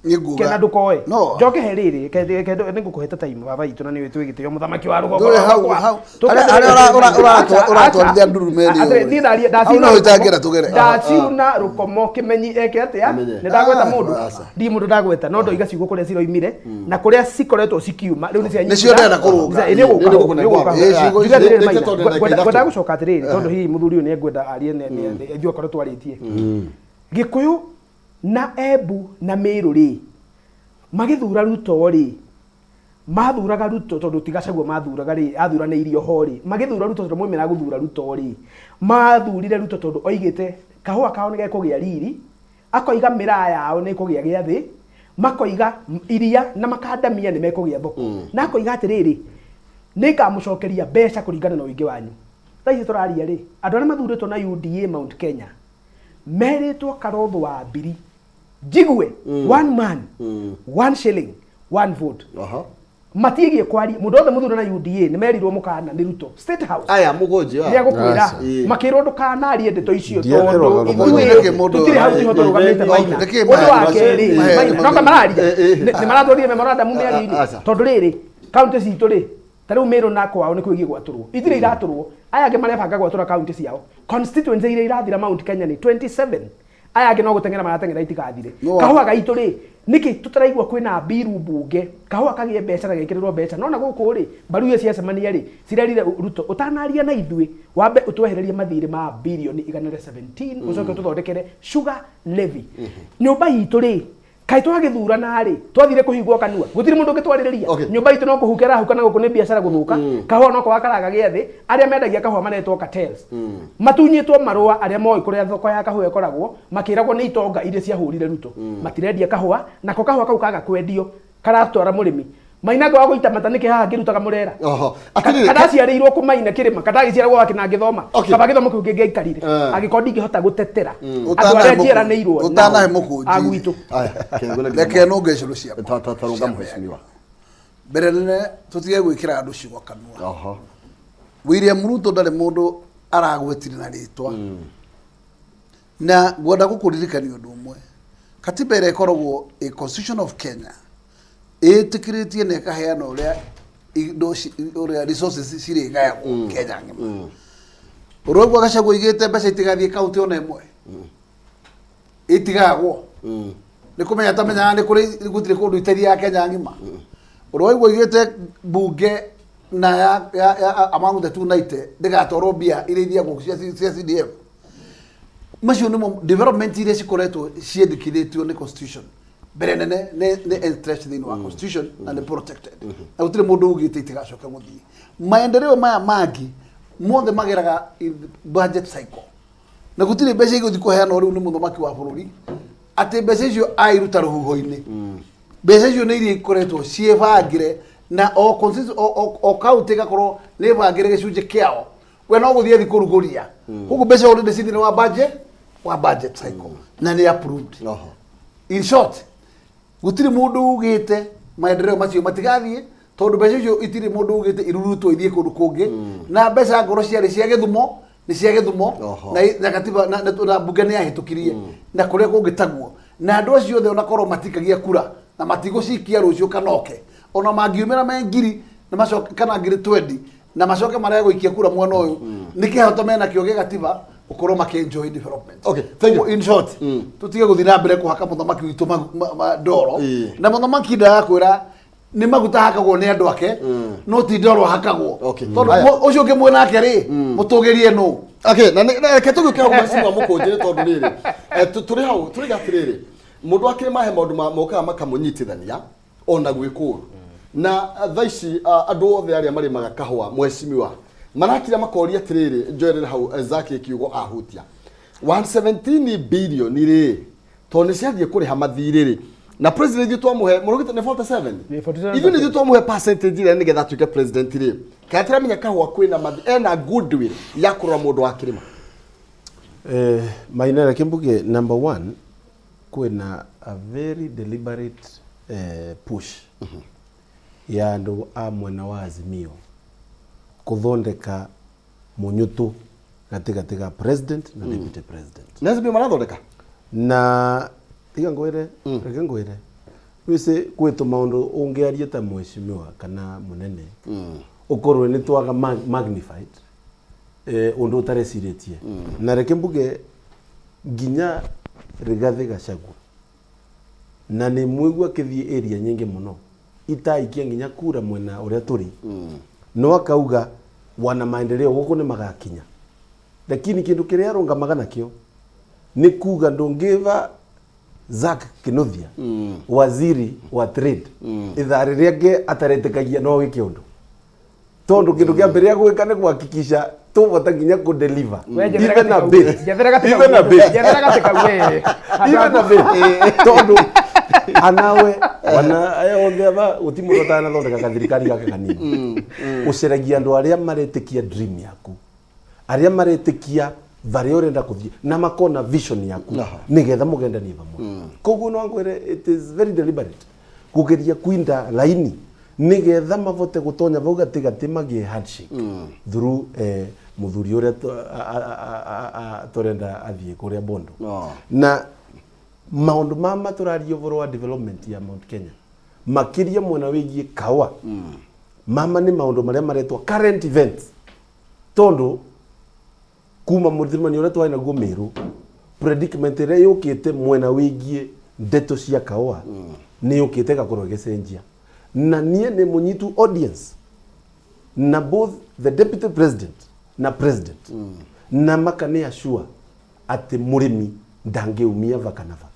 Speaker 3: Nĩ
Speaker 2: kena ndũkoe
Speaker 3: No.
Speaker 2: njoke he rĩrĩ nĩ ngũkũhe ta time baba itũ na nĩwe twĩ gĩtĩo mũthamaki wa rũgongo
Speaker 3: Ndũĩ hau
Speaker 2: rwakwa.
Speaker 3: hau
Speaker 2: Tũke
Speaker 3: harĩa harĩa ũratwarithia ndurumeni
Speaker 2: Atĩrĩ, niĩ ndaria-
Speaker 3: hau
Speaker 2: ndaciuna
Speaker 3: no
Speaker 2: rũkomo-
Speaker 3: itangĩra tũgere
Speaker 2: ndaciuna rũkomo kĩmenyi eke atĩa
Speaker 1: Amenye.
Speaker 2: nĩ ndagweta
Speaker 3: Ah,
Speaker 2: mũndũ
Speaker 1: aca.
Speaker 2: ndi mũndũ ndagweta no ndoiga ciugo kũrĩa ciroimire na kũrĩa cikoretwo cikiuma rĩu nĩ cia
Speaker 3: Nĩcio ndĩrenda kũrũnga.
Speaker 2: Nĩ
Speaker 1: Nĩ
Speaker 2: gũka
Speaker 1: nĩ
Speaker 2: nĩ gũka
Speaker 3: Ĩ, ciugo
Speaker 2: Njuge atĩrĩrĩ
Speaker 1: Nĩ- nĩ
Speaker 2: Maina,
Speaker 1: tondũ ndagĩka ithatũ.
Speaker 2: ngwendaga gũcoka atĩrĩrĩ tondũ hihi mũthuri ũyũ nĩ engwenda arie ithuĩ okorwo twarĩtie Gĩkũyũ na Embu na Meru rĩ magĩthura Ruto rĩ mathuraga Ruto tondũ ti Gachagua mathuraga rĩ athuranĩirio ho rĩ magĩthura Ruto tondũ moimĩra gũthura Ruto rĩ mathurire Ruto tondũ oigĩte kahũa kao nĩ gekũgĩa riri akoiga mĩraa yao nĩ ĩkũgĩa gĩathĩ makoiga iria na makandamia nĩ mekũgĩa thoko na akoiga atĩrĩrĩ nĩ ngamũcokeria mbeca kũringana na ũingĩ wanyu. Thaa ici tũraria rĩ, andũ arĩa mathurĩtwo na UDA Mount Kenya merĩtwo Karotho wa Mbiri njigue one man one shilling one vote. Matiĩgiĩ kwaria mũndũ wothe mũthure na UDA nĩ merirwo mũkana nĩ Ruto State House.
Speaker 1: Aya mũgũnji
Speaker 2: nĩ agũkwĩra. Makĩrwo ndũkanarie ndeto icio
Speaker 3: Ndiakerwo
Speaker 2: tondũ
Speaker 3: Mũgũnji
Speaker 2: ithuĩ
Speaker 3: nĩkĩ mũndũ
Speaker 2: tũtirĩ hau tiho tũrũgamĩte Maina.
Speaker 3: Nĩkĩ
Speaker 2: Ũndũ wa
Speaker 3: mahe-
Speaker 2: kerĩ
Speaker 3: mahe-
Speaker 2: Maina no kamararia
Speaker 1: Eh, eh.
Speaker 2: nĩ maratwarire memorandum mĩario-inĩ.
Speaker 1: Aca.
Speaker 2: Tondũ rĩrĩ kaunti citũ rĩ, ta rĩu Meru na kwao nĩ kwĩgiĩ gwatũrwo itirĩ iratũrwo, aya angĩ marebanga gwatũra kaunti ciao. Constituency iria irathira Mount Kenya nĩ 27, aya angĩ no gũteng'era marateng'era itigathire.
Speaker 3: No.
Speaker 2: Kahũa gaitũ rĩ, nĩkĩ tũtaraigua kwĩna mbiru mbunge kahũa kagĩe mbeca na gekĩrĩrwo mbeca? Nona gũkũ rĩ, mbaru iria ciacemania rĩ, cirerire Ruto ũtanaria na ithuĩ wambe ũtwehererie mathirĩ ma birioni 117, ũcoke ũtũthondekere sugar levy. Nyũmba itũ rĩ, kaĩ twagĩthurana rĩ, twathire kũhingwo kanua, gũtirĩ mũndũ ũngĩtwarĩrĩria. Nyũmba itũ no kũhuka ĩrahuka na gũkũ nĩ biacara gũthũka. Kahũa no kwaga karaga gĩa thĩ, arĩa mendagia kahũa maretwo cartels, matunyĩtwo marũa arĩa moĩ kũrĩa thoko ya kahũa ĩkoragwo, makĩragwo nĩ itonga iria ciahũrire Ruto matirendia kahũa, nako kahũa kau kaga kwendio karatwara mũrĩmi Maina wa gũita mata nĩkĩ haha ngĩrutaga mũrera.
Speaker 1: Atĩrĩrĩ,
Speaker 2: Kadaciarĩirwo kũmaina kĩrĩma, kadagĩciaragwo wake na ngĩthoma. Kaba gĩthomo kĩu kĩngĩaikarire angĩkorwo ndingĩhota gũtetera andũ arĩa njiaranĩirwo nao
Speaker 3: Ũtanahe mũkũnji.
Speaker 2: a gwitũ.
Speaker 1: Aya, kĩngũna
Speaker 3: Reke nũnge icũrũ ciakwa.
Speaker 1: Ta ta rũnga mheshimiwa.
Speaker 3: Mbere nene tũtige gwĩkĩra andũ ciugo kanua. William Ruto ndarĩ mũndũ aragwetire na rĩtwa, na ngwenda gũkũririkania ũndũ ũmwe. Katiba ĩrĩa ĩkoragwo ĩ Constitution of Kenya ĩtĩkĩrĩtie na ĩkaheana ũrĩa indo ũrĩa resources cirĩgayagwo Kenya ng'ima. Ũraigua Gachagua oigĩte mbeca itigathiĩ kaunti ona ĩmwe, itigagwo nĩ kũmenya tamenyaga nĩ kũrĩ gũtirĩ kũndũ itathiaga Kenya ng'ima. Ũraigua oigĩte mbunge na ya among the 290 ndĩgatwarwo mbia iria ithiagwo cia CDF. Macio nĩmo development iria cikoretwo ciendekithĩtio nĩ constitution. Mbere nene nĩ entrenched thĩinĩ wa constitution na nĩ protected, na gũtirĩ mũndũ ugĩte itigacoke gũthiĩ. Maendeleo maya mangĩ mothe mageraga in budget cycle, na gũtirĩ mbeca igũthiĩ kũheanwo rĩu nĩ mũthamaki wa bũrũri atĩ mbeca icio airuta rũhuho-inĩ. Mbeca icio nĩ iria ikoretwo ciĩbangĩre na o o county ĩgakorwo nĩ ĩbangĩre gĩcunjĩ kĩao, we no gũthiĩ athi kũrugũria. Koguo mbeca already ci thĩinĩ wa budget cycle na nĩ approved. In short, gũtirĩ mũndũ ugĩte maendeleo macio matigathiĩ, tondũ mbeca icio itirĩ mũndũ ugĩte irurutwo ithiĩ kũndũ kũngĩ, na mbeca ngorwo ciarĩ cia gĩthumo nĩ cia gĩthumo, na katiba na mbunge nĩ yahĩtũkirie na kũrĩa kũngĩ taguo, na andũ acio othe onakorwo matikagia kura na matigũcikia rũciũ kanoke, ona mangiumĩra me ngiri na macoke kana ngiri 20 na macoke marege gũikia kura mwena ũyũ, nĩ kĩhoto menakĩo gĩa gatiba gũkorwo makĩ-enjoy development.
Speaker 1: Okay, thank you.
Speaker 3: In short, tutige gũthiĩ na mbere kũhaka mũthamaki witũ ndoro, na mũthamaki ndarakwĩra nĩ maguta hakagwo nĩ andũ ake, no ti ndoro hakagwo, tondũ
Speaker 1: Aya.
Speaker 3: ũcio ũngĩ mwĩnake rĩ mũtũgĩrie nũ.
Speaker 1: Okay, na reke tũgĩũke hau mheshimiwa mũkũnjĩ, nĩ tondũ rĩrĩ tũrĩ hau tũrĩ atĩrĩrĩ, mũndũ akĩrĩ mahe maũndũ mokaga makamũnyitithania ona gwĩ kũũru na thaa ici andũ othe arĩa marĩmaga kahũa mheshimiwa marakira makoria atĩrĩrĩ, njoerere hau Zaki kiugo ahutia 117 billion rĩ, tondũ nĩ ciathiĩ kũrĩha mathirĩ rĩ, na president ithuĩ twamũhe mũrũgĩte nĩ 47.
Speaker 2: Nĩ 47.
Speaker 1: Ithuĩ nĩ ithuĩ twamũhe percentage ĩrĩa nĩgetha atuĩke president rĩ, kana tũramenya kahũa kwĩna mathi ena goodwill ya kũrora mũndũ wa kĩrĩma.
Speaker 12: Maina, reke mbuge number one, kwĩna a very deliberate push ya andũ a mwena wa Azimio kũthondeka mũnyũtũ gatagatĩ ga president na deputy president.
Speaker 1: Na Azimio marathondeka?
Speaker 12: Na tiga ngwĩre, reke ngwĩre, wĩsĩ gwĩ tũmaũndũ ũngĩaria ta mheshimiwa kana mũnene ũkorwo nĩ twaga magnified ũndũ ũtarecirĩtie. Na reke mbuge nginya Rigathĩ Gachagua na nĩ mwĩgua akĩthiĩ area nyingĩ mũno itaikia nginya kura mwena ũrĩa tũrĩ, no akauga wana maendeleo gũkũ nĩ magakinya, lakini kĩndũ kĩrĩa arũngamaga nakĩo nĩ kuga ndũngĩva Zack Kinuthia waziri wa trade ithaa rĩrĩa angĩ ataretĩkagia no wĩke ũndũ, tondũ kĩndũ kĩa mbere ya gwĩka nĩ kuhakikisha tũbota nginya kũ deliver
Speaker 2: We njethera
Speaker 12: even a
Speaker 2: gatĩ kau.
Speaker 12: bit.
Speaker 2: Njethera gatĩ kau.
Speaker 12: Even a bit.
Speaker 2: Njethera gatĩ kau we.
Speaker 12: Even a bit, tondũ anawe wana aya othe aba guti mundu atanathondeka kathirikari gake kanini. Uceragia andu aria maretĩkia dream yaku. Arĩa maretĩkia varĩa ũrenda kũthiĩ na makona vision yaku nĩgetha mũgendanie vamwe. Koguo no ngwĩre it is very deliberate kugeria kwinda laini nigetha mavote gutonya vau gatigatĩ magie handshake through muthuri uria turenda athie kuria Bondo. Na maundu mama turaria ũhoro wa development ya Mount Kenya, makiria mwena wigie kawa, mama ni maundu maria maretwo current events, tondu kuma muthimani uria twari naguo Meru, predicament iria yukite mwena wigie ndeto cia kawa ni yukite igakorwo igicenjia. Na nie ni munyitu audience na both the deputy president na president na makane assure ati murimi ndangiumia vakanava.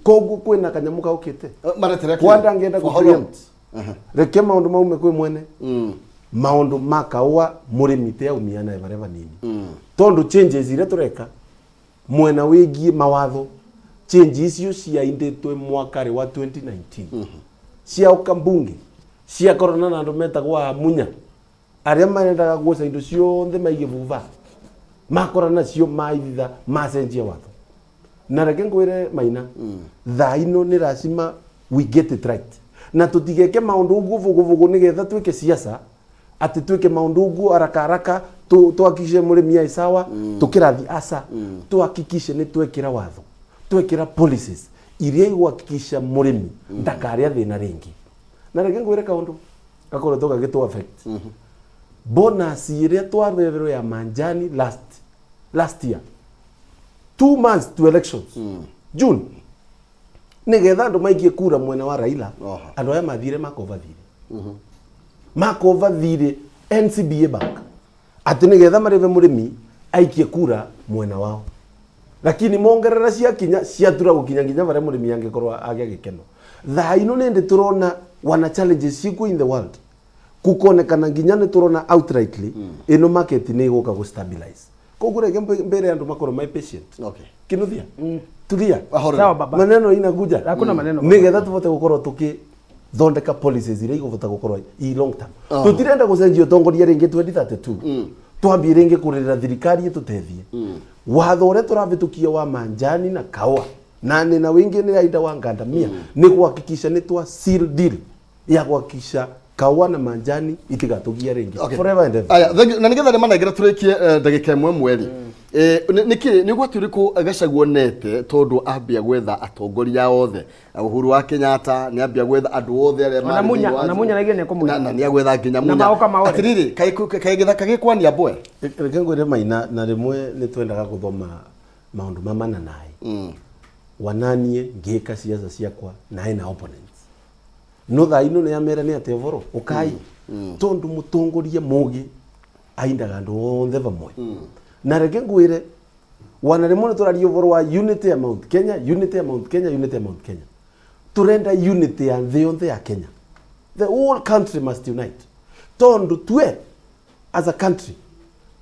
Speaker 12: Koguo kwina kanyamu gaukite
Speaker 1: Maretere
Speaker 12: kwa ndangenda
Speaker 1: For
Speaker 12: ku
Speaker 1: how long?
Speaker 12: preempt. Reke maundu maume kwi mwene, maundu makaua murimi te aumia na varia vanini, tondu changes iria tureka mwena wigie mawatho, change icio ciainditwe mwaka wa 2019 ciaũka mbunge ciakorana na andu metagwo amunya aria marendaga guca indo ciothe maige vuva, makorana nacio maithitha macenjia watho. Na reke ngwire Maina, thaa ino ni lazima we get it right na tutigeke maundu uguo vuguvugu nigetha twike siasa, ati twike maundu uguo haraka haraka, tuhakikishe murimi ai sawa, tukirathi aca, tuhakikishe ni twekira watho, twekira policies iria iguhakikisha murimi ndakaria thina ringi. Na reke ngwire kaundu gakoretwo gagĩtũ affect bonus iria twareverwo ya manjani last year, 2 months to elections, June, nigetha andu maikie kura mwena wa Raila. Andu aya mathire makova thire, makova thire NCBA Bank ati nigetha marive murimi aikie kura mwena wao, lakini mongerera ciakinya ciatura gukinya nginya varia murimi angikorwo agĩa gĩkeno. Thaa ino nĩndĩ tũrona wana challenges ciĩkuo in the world, kukonekana nginya nĩ tũrona outrightly ĩno market nĩ ĩgũka gũ stabilize. Koguo reke mbere andũ makorwo mai patient. Kinuthia, tulia.
Speaker 2: Sawa, baba.
Speaker 12: Maneno inakuja.
Speaker 2: Hakuna maneno, baba.
Speaker 12: Nigetha tuvote gukorwo tukithondeka policies iria iguvota gukorwo i long term. Tutirenda gucenjia utongoria ringi 2032, twambie ringi kuririra thirikari itutethie. Watho uria turavitukia wa manjani na kawa na nina wingi ni aida wa ngandamia ni kuhakikisha ni twa seal deal ya kuhakikisha kawa na manjani itigatugia ringi forever and ever.
Speaker 1: Aya, thank you. Na nigetha nĩmanengere tũrĩkie ndagĩka ĩmwe ĩmwe rĩ. Nĩkĩ nĩ ũgwati ũrĩkũ Gachagua onete tondu ambia gwetha atongoria othe? Uhuru wa Kenyatta nĩ ambia gwetha andũ othe arĩa
Speaker 2: Ona
Speaker 1: marĩ
Speaker 2: Munya,
Speaker 1: thĩinĩ wa
Speaker 2: ona Munya naigire nĩekũmwetha.
Speaker 1: Na nĩ agwetha nginya
Speaker 2: Na
Speaker 1: Munya.
Speaker 2: maoka maore.
Speaker 1: Atirĩrĩ, kaĩ gĩthaka gĩkwania mbwe?
Speaker 12: Reke ngwĩre Maina, na rĩmwe nĩ twendaga gũthoma maũndũ ma mana naĩ wananie ngĩka ciaca ciakwa naĩ na opponents, no thaa ino nĩ amera nĩ atĩ ũboro ũkai, tondu mũtongoria mũgĩ aindaga andũ othe vamwe. Na reke ngwĩre, wana rĩmwe nĩ tũraria ũboro wa unity ya Mount Kenya, unity ya Mount Kenya, unity ya Mount Kenya. Turenda unity ya nthĩ yothe ya Kenya. The whole country must unite, tondu twe as a country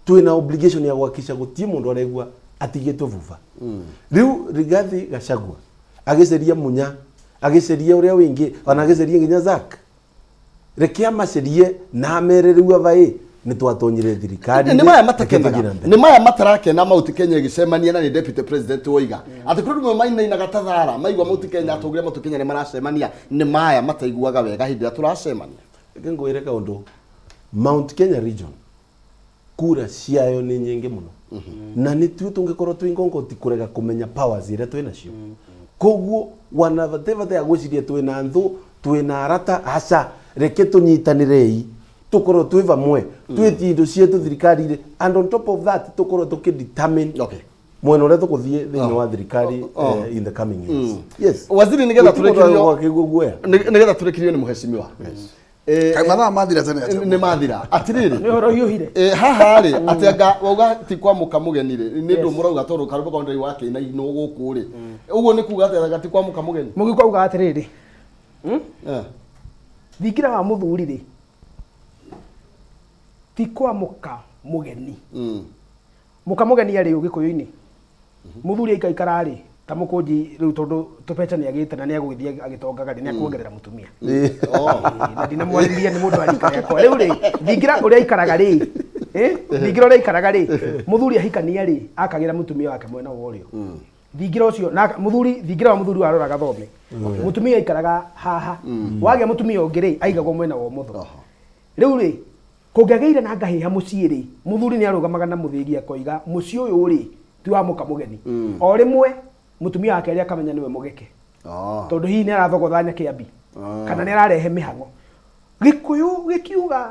Speaker 12: twina obligation ya gwakisha gutie mundu aregua atigitwe vuva. Riu Rigathi Gachagua agiceria Munya, agiceria uria wingi, ona agiceria nginya Zack, reke amacerie na amere riu avaĩ nĩ twatonyire thirikari.
Speaker 1: Nĩ maya matakenaga, nĩ maya matarakena Mount Kenya ĩgĩcemania, na nĩ deputy president woiga atĩ kũrĩ rĩmwe mainainaga ta thara maigua Mount Kenya, atongoria Mount Kenya nĩ maracemania. Nĩ maya mataiguaga wega hĩndĩ ĩrĩa tũracemania?
Speaker 12: Reke ngwĩre kaũndũ, Mount Kenya region kura ciayo nĩ nyingĩ mũno, na nĩ tuĩ tũngĩkorwo twĩ ngongoti kũrega kũmenya powers iria twĩ nacio. Koguo wana bate bate ya gwĩciria twĩna nthũ, twĩna arata, aca, reke tũnyitanĩrei, tũkorwo twĩ vamwe, twĩtie indo cietũ thirikari-inĩ, and on top of that tũkorwo tũkĩ determine mwena ũrĩa tũgũthiĩ thĩinĩ wa thirikari in the coming years. Yes.
Speaker 1: Waziri, nĩgetha
Speaker 12: Gũtirĩ mũndũ
Speaker 1: tũrĩkĩrio
Speaker 12: agũkĩigua guoya.
Speaker 1: Nĩgetha tũrĩkĩrio nĩ mũhecimiwa.
Speaker 3: Kaĩ mathaa mathira tene atĩa?
Speaker 1: Nĩ mathira. Atirĩrĩ,
Speaker 2: Nĩ ũhoro ũhiũhire.
Speaker 1: Haha rĩ, atĩ anga wauga ti kwamũka mũgeni rĩ, nĩ ndũ mũrauga tondũ karũmbe kwa wa kĩinainwo gũkũ rĩ, ũguo nĩ kuga atĩ anga ti kwamũka mũgeni?
Speaker 2: Mũgĩkũ auga atĩrĩrĩ, thingira wa mũthuri rĩ ti kwamũka mũgeni. Mũka mũgeni arĩ ũgĩkũyũ-inĩ, mũthuri aikaikara rĩ ta mũkũnji rĩu, tondũ tũbeca nĩ agĩte na nĩ agũgĩthiĩ agĩtongaga rĩ, nĩ akuongerera mũtumia. Na ndinamwarĩria nĩ mũndũ wa rika rĩakwa. Rĩu rĩ, thingira ũrĩa aikaraga rĩ, Thingira ũrĩa aikaraga rĩ, mũthuri ahikania rĩ, akagĩra mũtumia wake mwena wa ũrĩo. Thingira ũcio na mũthuri, thingira wa mũthuri waroraga thome. Mũtumia aikaraga haha. Wagĩa mũtumia ũngĩ rĩ, aigagwo mwena wa ũmotho. Rĩu rĩ, kũngĩagĩire na ngahĩha mũciĩ rĩ, mũthuri nĩ arũgamaga na mũthĩgi akoiga mũciĩ ũyũ rĩ, ti wa mũka mũgeni. O rĩmwe mũtumia wa kerĩ akamenya nĩwe mũgeke. Tondũ hihi nĩ arathogotha nyakĩambi kana nĩ ararehe mĩhang'o. Gĩkũyũ gĩkiuga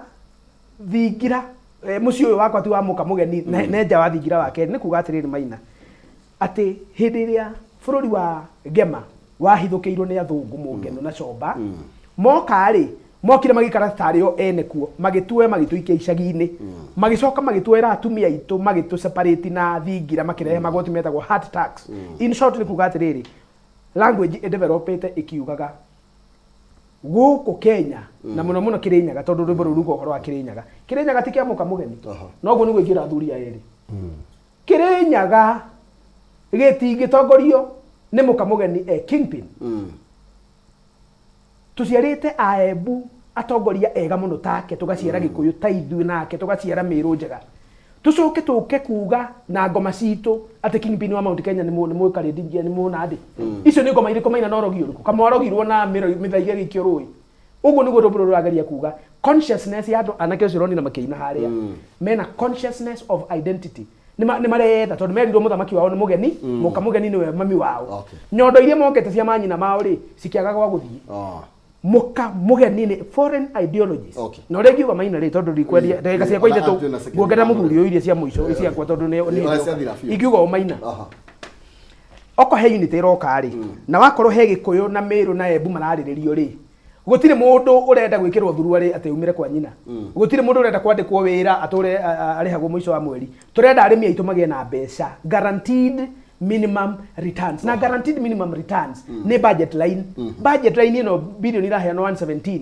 Speaker 2: thingira, mũciĩ ũyũ wakwa ti wa mũka mũgeni, nenja wa thingira wa kerĩ, nĩ kuga atĩrĩrĩ Maina, atĩ hĩndĩ ĩrĩa bũrũri wa Ngema wahithũkĩirwo nĩ athũngũ Mũngeno na Comba, moka rĩ, mokire magĩikara tarĩ o ene kuo, magĩtuoya magĩtũikia icagi-inĩ, magĩcoka magĩtuoera atumia aitũ, magĩtũ separate na thingira, makĩrehe magoti metagwo hard tax. In short nĩ kuga atĩrĩrĩ, language ĩdevelopĩte ĩkiugaga gũkũ Kenya na mũno mũno Kĩrĩnyaga, tondũ rwĩmbo rũu ruga ũhoro wa Kĩrĩnyaga. Kĩrĩnyaga ti kĩa mũka mũgeni, noguo nĩguo ingĩra athuri aya erĩ. Kĩrĩnyaga gĩtingĩtongorio nĩ mũka mũgeni e kingpin. Tũciarĩte Aembu atongoria ega mũno take, tũgaciara Gĩkũyũ ta ithuĩ nake, tũgaciara Mĩrũ njega. Tũcoke tũke kuga na ngoma citũ atĩ kingpin wa Mount Kenya nĩ mũkarĩndingia, nĩ mũnandĩ. Icio nĩ ngoma irĩkũ Maina na ũrogi ũrĩkũ? Kamwarogirwo na mĩthaiga ĩgĩikio rũĩ. Ũguo nĩguo rwĩmbo rũrũ rũrageria kuga. Consciousness ya andũ anake ũcio ũronire makĩina harĩa. Mena consciousness of identity. Nĩ maretha tondũ merirwo mũthamaki wao nĩ mũgeni, mũka mũgeni nĩwe mami wao. Nyondo iria mokete cia manyina mao rĩ, cikĩaga gwa gũthiĩ. Mũka mũgeni nĩ foreign ideologies. Na ũrĩa ingiuga Maina rĩ, tondũ ndikwendia ndagĩka ciakwa ithatũ, nguongerera mũthuri ũyũ iria cia mũico ciakwa tondũ nĩ ingiuga o Maina. Okorwo he unity ĩroka rĩ, na wakorwo he Gĩkũyũ na Mĩrũ na Embu mararĩrĩrio rĩ, gũtirĩ mũndũ ũrenda gwĩkĩrwo thuruarĩ atĩ umĩre kwa nyina. Gũtirĩ mũndũ ũrenda kwandĩkwo wĩra atũre arĩhagwo mũico wa mweri. Tũrenda arĩmi aitũ magĩe na mbeca, guaranteed minimum returns. Na guaranteed minimum returns nĩ budget line. Budget line ĩno bilioni iraheanwo 117.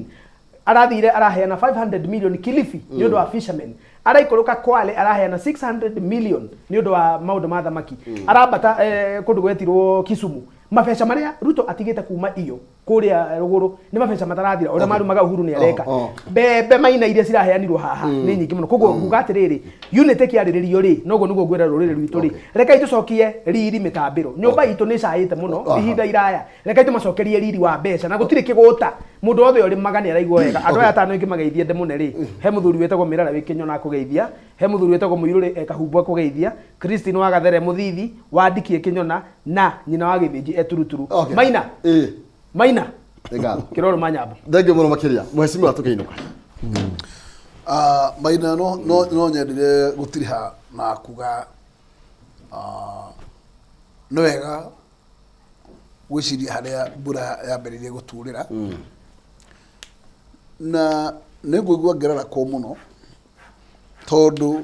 Speaker 2: Arathire araheana 500 million Kilifi nĩ ũndũ wa fishermen. Araikũrũka Kwale araheana 600 million nĩ ũndũ wa maũndũ ma thamaki. Arambata kũndũ gwetirwo Kisumu. Mabeca marĩa Ruto atigĩte kuma iyo kũrĩa rũgũrũ nĩ mabeca matarathira ũrĩa marumaga Uhuru nĩ areka. Mbembe Maina iria ciraheanirwo haha nĩ nyingĩ mũno. Koguo nguga atĩrĩrĩ, unity ĩkĩarĩrĩrio rĩ, noguo nĩguo ngwĩra rũrĩrĩ rwitũ rĩ, rekei tũcokie riri mĩtambĩro. Nyũmba itũ nĩ ĩcaĩte mũno ihinda iraya. Rekei tũmacokerie riri wa mbeca na gũtirĩ kĩgũta. Mũndũ wothe ũrĩmaga nĩ araigua wega. Andũ aya atano ingĩmageithia ndĩmũne rĩ, he mũthuri wĩtagwo Mĩrara wĩ Kĩnyona akũgeithia, he mũthuri wĩtagwo Mũirũrĩ e Kahumbũ akũgeithia, Christine wa Gathere Mũthithi, wa Ndiki e Kĩnyona na nyina wa Gĩthĩnji e Turuturu. Maina. Maina.
Speaker 1: Nĩ ngatho.
Speaker 2: Kĩroro Manyambo.
Speaker 1: Thengiũ mũno makĩria. Mheshimiwa tũkĩinũka.
Speaker 3: Maina no nyendire gũtiriha na kuga nĩ wega gwĩciria harĩa mbura yambĩrĩirie gũturĩra. Na nĩ ngũigua ngĩrarakwo mũno tondũ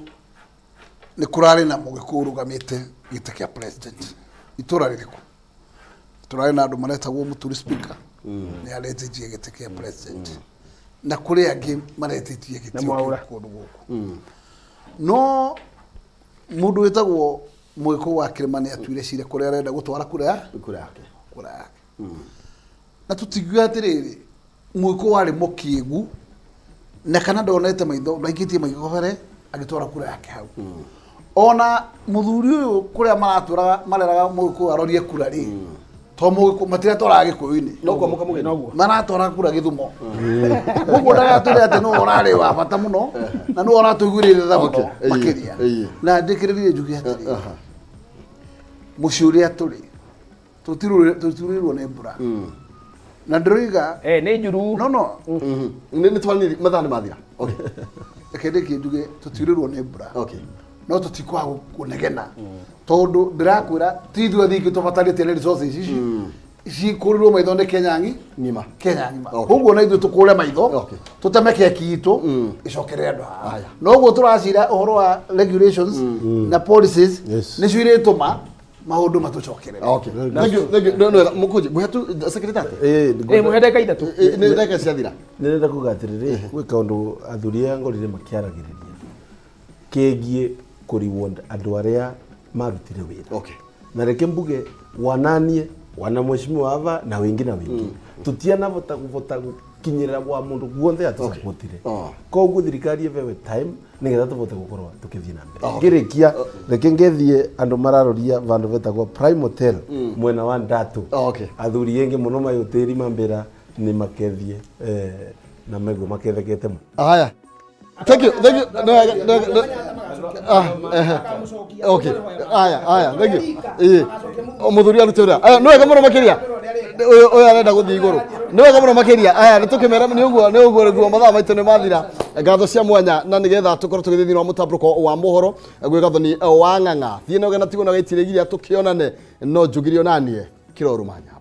Speaker 3: nĩ kũrarĩ na mũgĩkũyũ ũrũgamĩte gĩtĩ kĩa president itũra rĩrĩkũ? Tũrarĩ na andũ maretagwo Mũturi speaker nĩ aretĩtie gĩtĩ kĩa president na kũrĩ angĩ maretĩtie gĩtĩ
Speaker 2: Na Mwaũra.
Speaker 3: kũndũ gũkũ. No mũndũ wĩtagwo Mũgĩkũyũ wa Kĩrĩma nĩ atuire cira kũrĩa arenda gũtwara kura ya
Speaker 1: Kura yake.
Speaker 3: Kura yake. Na tũtingiuga atĩrĩrĩ, Mũgĩkũyũ arĩ mũkĩgu na kana ndonete maitho, ndaikĩtie maitho mbere agĩtwara kura yake hau. Ona mũthuri ũyũ kũrĩa maratwaraga mareraga Mũgĩkũyũ arorie kura rĩ, to Mũgĩkũyũ matiratwaraga Gĩkũyũ-inĩ.
Speaker 1: Noguo mũka mũgeni.
Speaker 2: Noguo.
Speaker 3: Maratwara kura Gĩthumo. Koguo ndagatwĩre atĩ nĩwe ũrarĩ wa bata mũno na nĩwe ũratũiguĩrĩire tha mũno makĩria. Na njĩkĩrĩrie njuge atĩrĩrĩ, mũciĩ ũrĩa tũrĩ tũtirurĩirwo nĩ mbura. Na ndĩroiga
Speaker 2: nĩ njuru.
Speaker 3: No, no.
Speaker 1: Nĩ twanire mathaa nĩ mathira.
Speaker 3: Reke ndĩkie njuge tũtiurĩrwo nĩ mbura. No tũtikwaga kũnegena. Tondũ ndĩrakwĩra ti ithuĩ athingi tũbatarĩte nĩ resources ici. Cikũrĩrwo maitho nĩ Kenya
Speaker 1: ng'ima.
Speaker 3: Kenya ng'ima. Koguo na ithuĩ tũkũre maitho, tũteme keki itũ, ĩcokerere andũ haha. Noguo tũracira ũhoro wa regulations na policies nĩcio irĩtũma maũndũ matũcokerere.
Speaker 1: Thank you, thank you. No, no, Mũkũnji, mũhe tu secretary.
Speaker 2: Mũhe ndagĩka ithatũ.
Speaker 1: Nĩ ndagĩka ciathira.
Speaker 12: Nĩndĩrenda kuga atĩrĩrĩ, gwĩ kaũndũ athuri aya ngorire makĩaragĩrĩria kegiĩ kũ reward andũ arĩa marutire wĩra. Na reke mbuge wananie wana mheshimiwa ava na wengĩ na wengĩ. Tũtianavota kũvota Kinyira wa mundu guothe atusapotire. Koguo thirikari ĩbewe time nigetha tubote gukorwo tukithie na mbere. Ngirikia reke ngethie andu mararoria vandu vetagwo Prime Hotel mwena wa Ndatu. Athuri engi muno mayutiri mambira ni makethie na meguo makethekete muno.
Speaker 1: Haya. Thank you, thank you. No, no, no. Ah, okay. Aya, aya, thank you. Ĩĩ. Mũthuri arute ũrĩa. Aya, nĩ wega mũno makĩria. Ũyũ ũyũ arenda gũthiĩ igũrũ. Nĩ wega mũno makĩria. Aya, nĩ tũkĩmera nĩ ũguo, nĩ ũguo nĩguo mathaa maitũ nĩ mathira. Ngatho cia mwanya na nĩgetha tũkorwo tũgĩthiĩ thĩinĩ wa mũtambũrũko wa mohoro gwĩ Gathoni wa Ng'ang'a. Thiĩ na ũgena tigwo na gaitirĩgiria tũkĩonane no njugirio naniĩ kĩrorumanya.